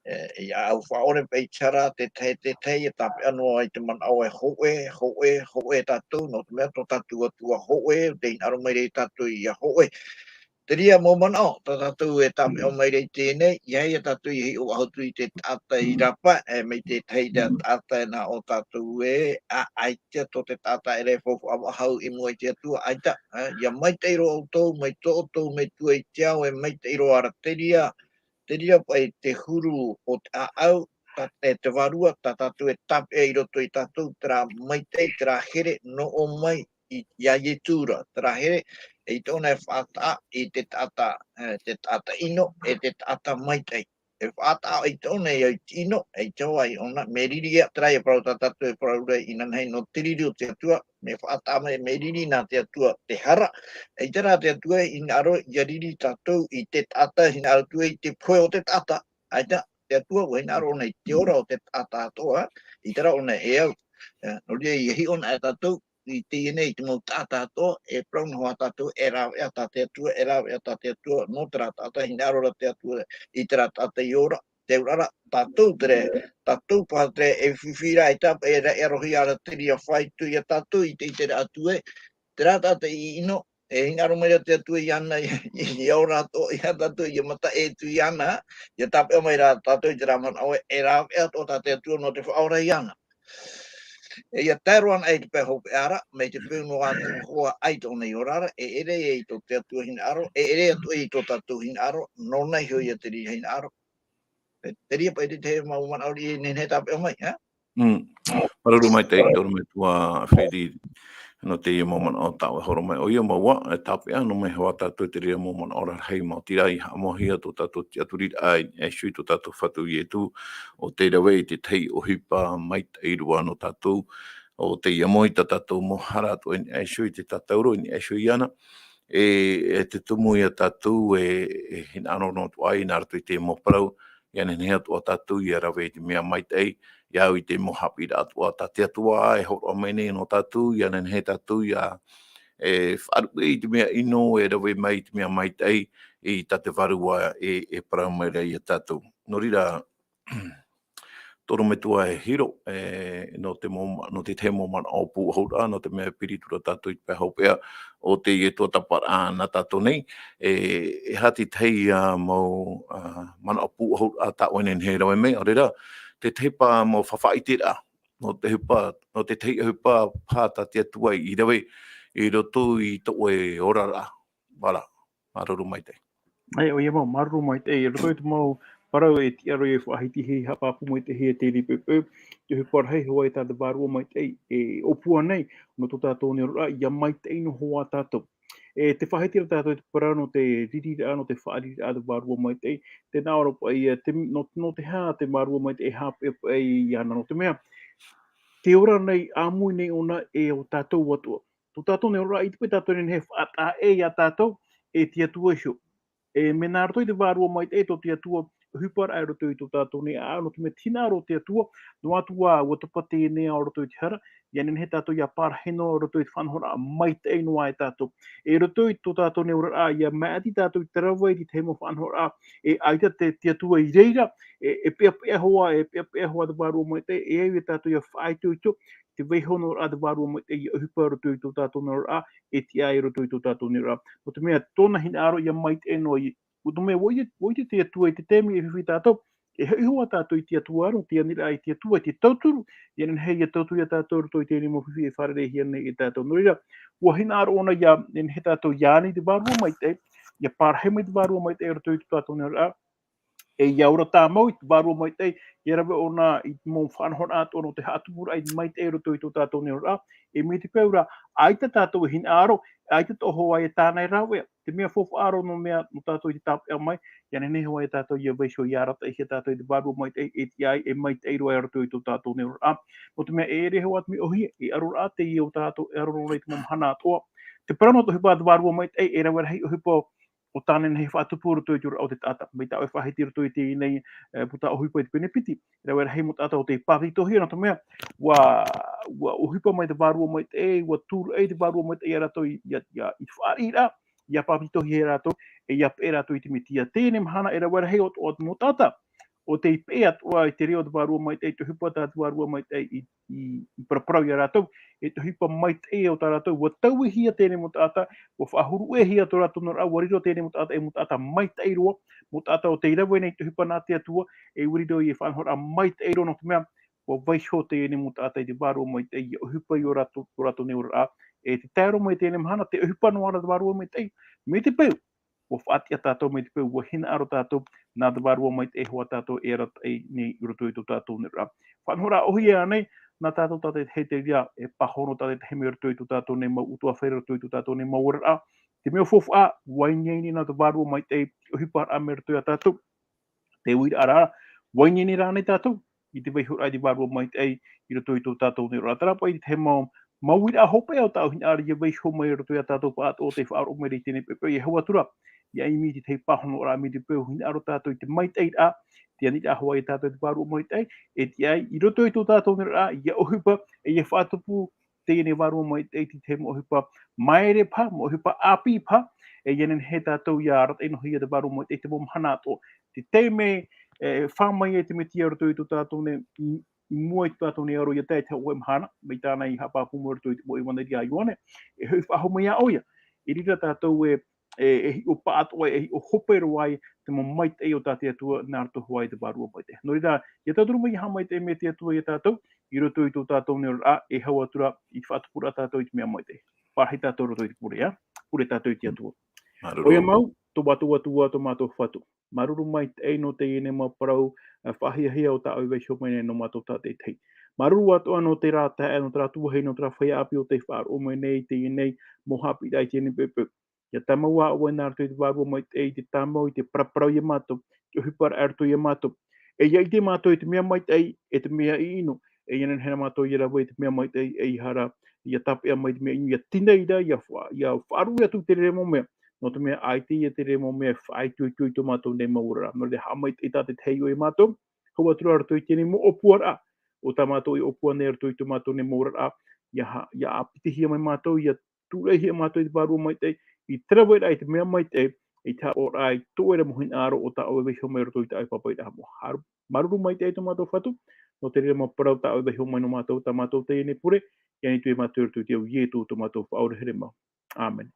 e, ei ʻāʻau faʻaʻore paʻi i te hara, te tahi, te tahi, e tāpeʻa noa i te manaʻo e hōʻē, hōʻē, hōʻē tātou, nō te mea tō tātou Atua hōʻē, tē hinaʻaro mai ra ia tātou ʻia hōʻē. Te reira mau manaʻo, tā tātou e tāpeʻa mai ra i teie nei, ʻeiaha tātou ʻia hiʻo faʻahou atu i te taʻata i rapa, e, mai te tahi ra taʻata e nā ʻō tātou ē, ā, ʻaita tō te taʻata ʻere e faufaʻa faʻahou i mua i te Atua, ʻaita, ā, ʻia maitaʻi roa ʻoutou, mai tō ʻoutou metua i te ao, e maitaʻi roa ra te reira, te reira paʻi te huru o te ʻāʻau, tā, e te Vārua, tā tātou e tāpeʻa i roto ia tātou, terā maitaʻi, terā here, nō ʻō mai i, iā Ietu ra, terā here, e ʻaita ʻōna e faʻataʻa i te taʻata, e, te taʻata ʻino, e te taʻata maitaʻi. E faʻataʻa ʻaita ʻōna i te ʻino, e te hoa ʻōna, mea riri ia, terā ia parau tā tātou e parau ra inanahi nō te riri o te Atua, mea faʻataʻa mai, mea riri nā te Atua te hara, ʻaita rā te Atua e hinaʻaro ʻia riri tātou i te taʻata, hinaʻaro atu i te pohe o te taʻata, ʻaita, te Atua, ʻua hinaʻaro ʻōna i te ora o te taʻata atoʻa, ʻaita rā ʻōna e au. E, nō reira, ʻia hiʻo na e tātou, i teie nei, i te mau taʻata atoʻa, e parau noa tātou, e rāveʻa tā te Atua, e rāveʻa tā te Atua, nō terā taʻata, hinaʻaro ra te Atua, i terā taʻata i ora, te auraʻa ra, tātou te reira, tātou paha te reira, e fifi ra, ʻaita, e raʻiarohia ra te reira faito ia tātou, i te, i te reira atu ē, terā taʻata i ʻino, e hinaʻaro mai ra te Atua iāna, i, i, i ora atoʻa ia tātou, ʻia mataʻi atu iāna, ʻia tāpeʻa mai ra tātou i terā manaʻo ē, e rāveʻa atoʻa tā te Atua nō te faʻaora iāna. E ʻia tae roa anaʻe i te pae hopeʻa ra, mai te peu noa atu hoʻi ʻaita ʻōna i ora ra, e ʻere i tō te Atua hinaʻaro, e ʻere atoʻa i tō tātou hinaʻaro, nōna iho ia te reira hinaʻaro. E, te reira paʻi te, te mau manaʻo e nehenehe e tāpeʻa mai, ā? Mm. Māuruuru maitaʻi, te ʻorometua Freddy, nō teie mau manaʻo tā ʻoe e horo mai. ʻOia mau ā, e tāpeʻa noa mai hoʻi tātou te reira mau manaʻo rarahi, maoti rā i haʻamauhia tō tātou tiʻaturiraʻa i niʻa iho i tō tātou Fatu Ietu, ʻo tei rave i te tahi ʻohipa maitaʻi roa nō tātou, ʻo tei amo i tā tātou mau hara atoʻa i niʻa iho i te tātauro i niʻa iho iāna, e, e te tumu ia tātou e, e hinaʻaro noa atu ai nā roto i te mau parau, ʻia nehenehe atoʻa tātou ʻia rave i te mea maitaʻi, ʻia au i te mau haʻapiʻiraʻa atoʻa tā te Atua e hōroʻa mai nei nō tātou, ʻia nehenehe tātou ʻia, e, faʻaruʻe i te mea ʻino, e rave mai i te mea maitaʻi, i tā te Vārua e, e parau mai ra ia tātou. Nō reira, te ʻorometua e Hiro, e, nō te mau ma-, nō te tahi mau manaʻo pūʻohuraʻa, nō te mea e piri atu ra tātou i te pae hopeʻa o teie tuatāpaparaʻa nā tātou nei, e, e aha te tahi, ā, mau, ā, manaʻo pūʻohuraʻa tā ʻoe e nehenehe e rave mai, ʻaore rā, te tahi paha mau faʻaʻiteraʻa, nō te ʻohipa, nō te tahi ʻohipa paha tā te Atua i rave i roto i tō ʻoe oraraʻa, ā, māuruuru maitaʻi. ʻAe, ʻoia mau, māuruuru maitaʻi, i roto i te mau parau e tiʻa roa e faʻahitihia, haʻapāpū maitaʻi e te reira poʻipoʻi, te ʻohipa rahi hoʻi tā te Vārua Maitaʻi, e ʻōpua nei, nō tō tātou nei oraraʻa, ʻia maitaʻi noa hoʻi tātou. E tē faʻahiti ra tātou i te parau nō te riri ra, nō te fāriʻiraʻa a te Vārua Maitaʻi, tē nā ʻō ra paʻi, e, te, nō, nō te aha te Vārua Maitaʻi e haʻapaʻo paʻi iāna, nō te mea, tē ora nei, ʻāmui nei ʻōna e ʻo tātou atoʻa. Tō tātou nei oraraʻa, ʻaita paʻi tātou e nehenehe e faʻataʻa ʻē iā tātou, e te Atua iho. E, mea nā roto i te Vārua Maitaʻi tō te Atua, ʻohipa ra i roto i tō tātou nei ʻāʻau, nō te mea tē hinaʻaro te Atua, noa atu ā, ʻua topa teie nei ao i roto i te hara, ʻia nehenehe tātou ʻia parahi noa i roto i te faʻanahoraʻa maitaʻi noa e tātou. E i roto i tō tātou nei oraraʻa, ʻia māʻiti tātou i te rave i te tahi mau faʻanahoraʻa, e ʻaita te, te Atua i reira, e, e peʻapeʻa hoʻi, e peʻapeʻa hoʻi te Vārua Maitaʻi, e au ia tātou ʻia faʻaitoito, te vaiiho noa ra te Vārua Maitaʻi ʻia ʻohipa i roto i tō tātou nei oraraʻa, e tiʻa i roto i tō tātou nei oraraʻa. Nō te mea, tōna hinaʻaro ʻia maitaʻi noa i, nō te mea, ʻua ʻite, ʻua ʻite te Atua i te taime e fifi tātou, E hoʻi hoʻi tātou i te Atua, nō te aniraʻa i te Atua, i te tauturu, ia nehenehe ia tauturu ia tātou i roto i teie mau fifi e fārereihia nei e tātou. Nō reira, ʻua hinaʻaro ʻōna ia nehenehe tātou ia ani i te Vārua Maitaʻi, ia parahi mai te Vārua Maitaʻi i roto i tō tātou nei oraraʻa, e ia ora tāmau i te Vārua Maitaʻi, ia rave ʻōna i te mau faʻanahoraʻa atoʻa nō te haʻatupuraʻa i te maitaʻi i roto i tō tātou nei oraraʻa, e mai te peu rā, ʻaita tātou e hinaʻaro, ʻaita tō hoʻi e tāna e rāveʻa. Te mea faufaʻa roa nō mea, nō tātou i te tāpeʻa mai, ia nehenehe hoʻi tātou ia vaiiho ia arataʻihia tātou i te Vārua Maitaʻi, e tiʻa ai, e maitaʻi roa i roto i tō tātou nei oraraʻa. Nō te mea e ʻere hoʻi te mea ʻōhie, e aro rā teie o tātou, e aro roa i te mau mahana atoʻa. Te parau nō te ʻohipa a te Vārua Maitaʻi, e rave rahi ʻohipa ʻo tāna e nehenehe e faʻatupu i roto i te oraraʻa o te taʻata. Mai tā ʻoe e faʻahiti i roto i teie nei, e, puta ʻohipa i te pene piti, e rave rahi mau taʻata ʻo tē pāpetitohia, nō te mea, ʻua, ʻua ʻohipa mai te Vārua Maitaʻi, ʻua tūraʻi te Vārua Maitaʻi ia rātou i, ia, ia, i te fāriʻiraʻa, ia pāpetitohia rātou, e ia peʻe rātou i te Metia. Teie nei mahana e rave rahi atoʻa mau taʻata ʻo tē peʻe atoʻa i te reo o te Vārua Maitaʻi, te ʻohipa tā te Vārua Maitaʻi i, i, i paraparau ia rātou, e te ʻohipa maitaʻi o tā rātou, ʻua tauihia teie nei mau taʻata, ʻua faʻahuruʻehia tō rātou nei oraraʻa, ʻua riro teie nei mau taʻata ei mau taʻata maitaʻi roa, mau taʻata ʻo tē rave nei i te ʻohipa nā te Atua, e ʻua riro ia faʻanahoraʻa maitaʻi roa, nō te mea, ʻua vaiiho teie nei mau taʻata i te Vārua Maitaʻi, ia ʻohipa i ō rātou, tō rātou nei oraraʻa, e te tae roa mai teie nei mahana, te ʻohipa noa ra te Vārua Maitaʻi, mai te peu, ʻua faʻatiʻa tātou mai te peu, ʻua hinaʻaro tātou, nā te Vārua Maitaʻi hoʻi tātou e arataʻi nei i roto i tō tātou nei oraraʻa. Faʻanahoraʻa ʻōhie ānei, nā tātou tātaʻitahi te reira, e pāhono tātaʻitahi mai i roto i tō tātou nei mau ʻutuāfare, i roto i tō tātou nei mau oraraʻa. Te mea faufaʻa, ʻua ineine nā te Vārua Maitaʻi, te ʻohiparaʻa mai i roto ia tātou. Te uiraʻa rā, ʻua ineine rānei tātou, i te vaiihoraʻa i te Vārua Maitaʻi, i roto i tō tātou nei oraraʻa. Terā paʻi te tahi mau, mau uiraʻa hopeʻa o tāʻu hinaʻaro ia vaiiho mai i roto ia tātou pāʻatoʻa ʻo tē faʻaroʻo mai ra i teie nei poʻipoʻi, e hau atu ra, ia ʻimi i te tahi pāhonoraʻa mai te peu hinaʻaro tātou i te maitaʻiraʻa, te aniraʻa hoʻi ia tātou i te Vārua Maitaʻi, e tiʻa ai, i roto i tō tātou nei oraraʻa, ia ʻohipa, e ia faʻatupu, teie nei Vārua Maitaʻi i te tahi mau ʻohipa māere paha, mau ʻohipa ʻāpī paha, e ia nehenehe tātou ia arataʻi noa hia te Vārua Maitaʻi i te mau mahana atoʻa. Te taime, e, fā mai ai te Metia i roto i tō tātou nei, i, i mua i tō tātou nei aro ia tae i te hōʻē mahana, mai tāna i haʻapāpū mai i roto i te mau ʻevaneria a Ioane, e hoʻi faʻahou mai ā ʻoia. I reira tātou e, e, e hiʻo pāʻatoʻa, e hiʻo hope roa ai te mau maitaʻi o tā te Atua nā roto hoʻi i te Vārua Maitaʻi. Nō reira, ia tauturu mai ia haʻamaitaʻi mai te Atua ia tātou, i roto i tō tātou nei oraraʻa, e hau atu ra, i faʻatupuraʻa tātou i te mea maitaʻi. Parahi tātou i roto i te pure, ā? Pure tātou i te Atua. Māuruuru. ʻOia mau, tō mātou Atua, tō mātou Fatu. Māuruuru maitaʻi nō teie nei mau parau, ā, faʻahiahia ʻo tā ʻoe e vaiiho mai nei nō mātou tātaʻitahi. Māuruuru atoʻa nō terā taeaʻe, nō terā tuahine, nō terā feiā ʻāpī ʻo tē faʻaroʻo mai nei i teie nei mau haʻapiʻiraʻa i teie nei poʻipoʻi. Ia tāmau ā ʻoe nā roto i te Vārua Maitaʻi, i te tāmau, i te paraparau ia mātou, te ʻohiparaʻa i roto ia mātou. E ia ʻite mātou i te mea maitaʻi, e te mea ʻino, e ia nehenehe mātou ia rave i te mea maitaʻi, ʻeiaha rā, ia tāpeʻa mai i te mea ʻino, ia tīnai ra, ia fa-, ia faʻaruʻe atu i te reira mau mea, nō te mea ʻaita ia te reira mau mea e faʻaitoito i tō mātou nei mau oraraʻa. Nō reira haʻamaitaʻi tātaʻitahi ʻoe ia mātou, hau atu ra i roto i teie nei mau ʻōpuaraʻa, ʻo tā mātou e ʻōpua nei i roto i tō mātou nei mau oraraʻa, ia ha-, ia ʻāpitihia mai mātou, ia tūraʻihia mātou i te Vārua Maitaʻi, i te raveraʻa i te mea maitaʻi, i te haʻapaʻoraʻa i tō ʻoe ra mau hinaʻaro ʻo tā ʻoe e vaiiho mai i roto i tā ʻoe e pāpaʻiraʻa mau. Haru-, māuruuru maitaʻi tō mātou Fatu, nō te reira mau parau tā ʻoe e vaiiho mai nō mātou, tā mātou teie nei pure, ia ʻite ā mātou i roto i te iʻoa o Ietu tō mātou Faʻaora here mau. ʻĀmene.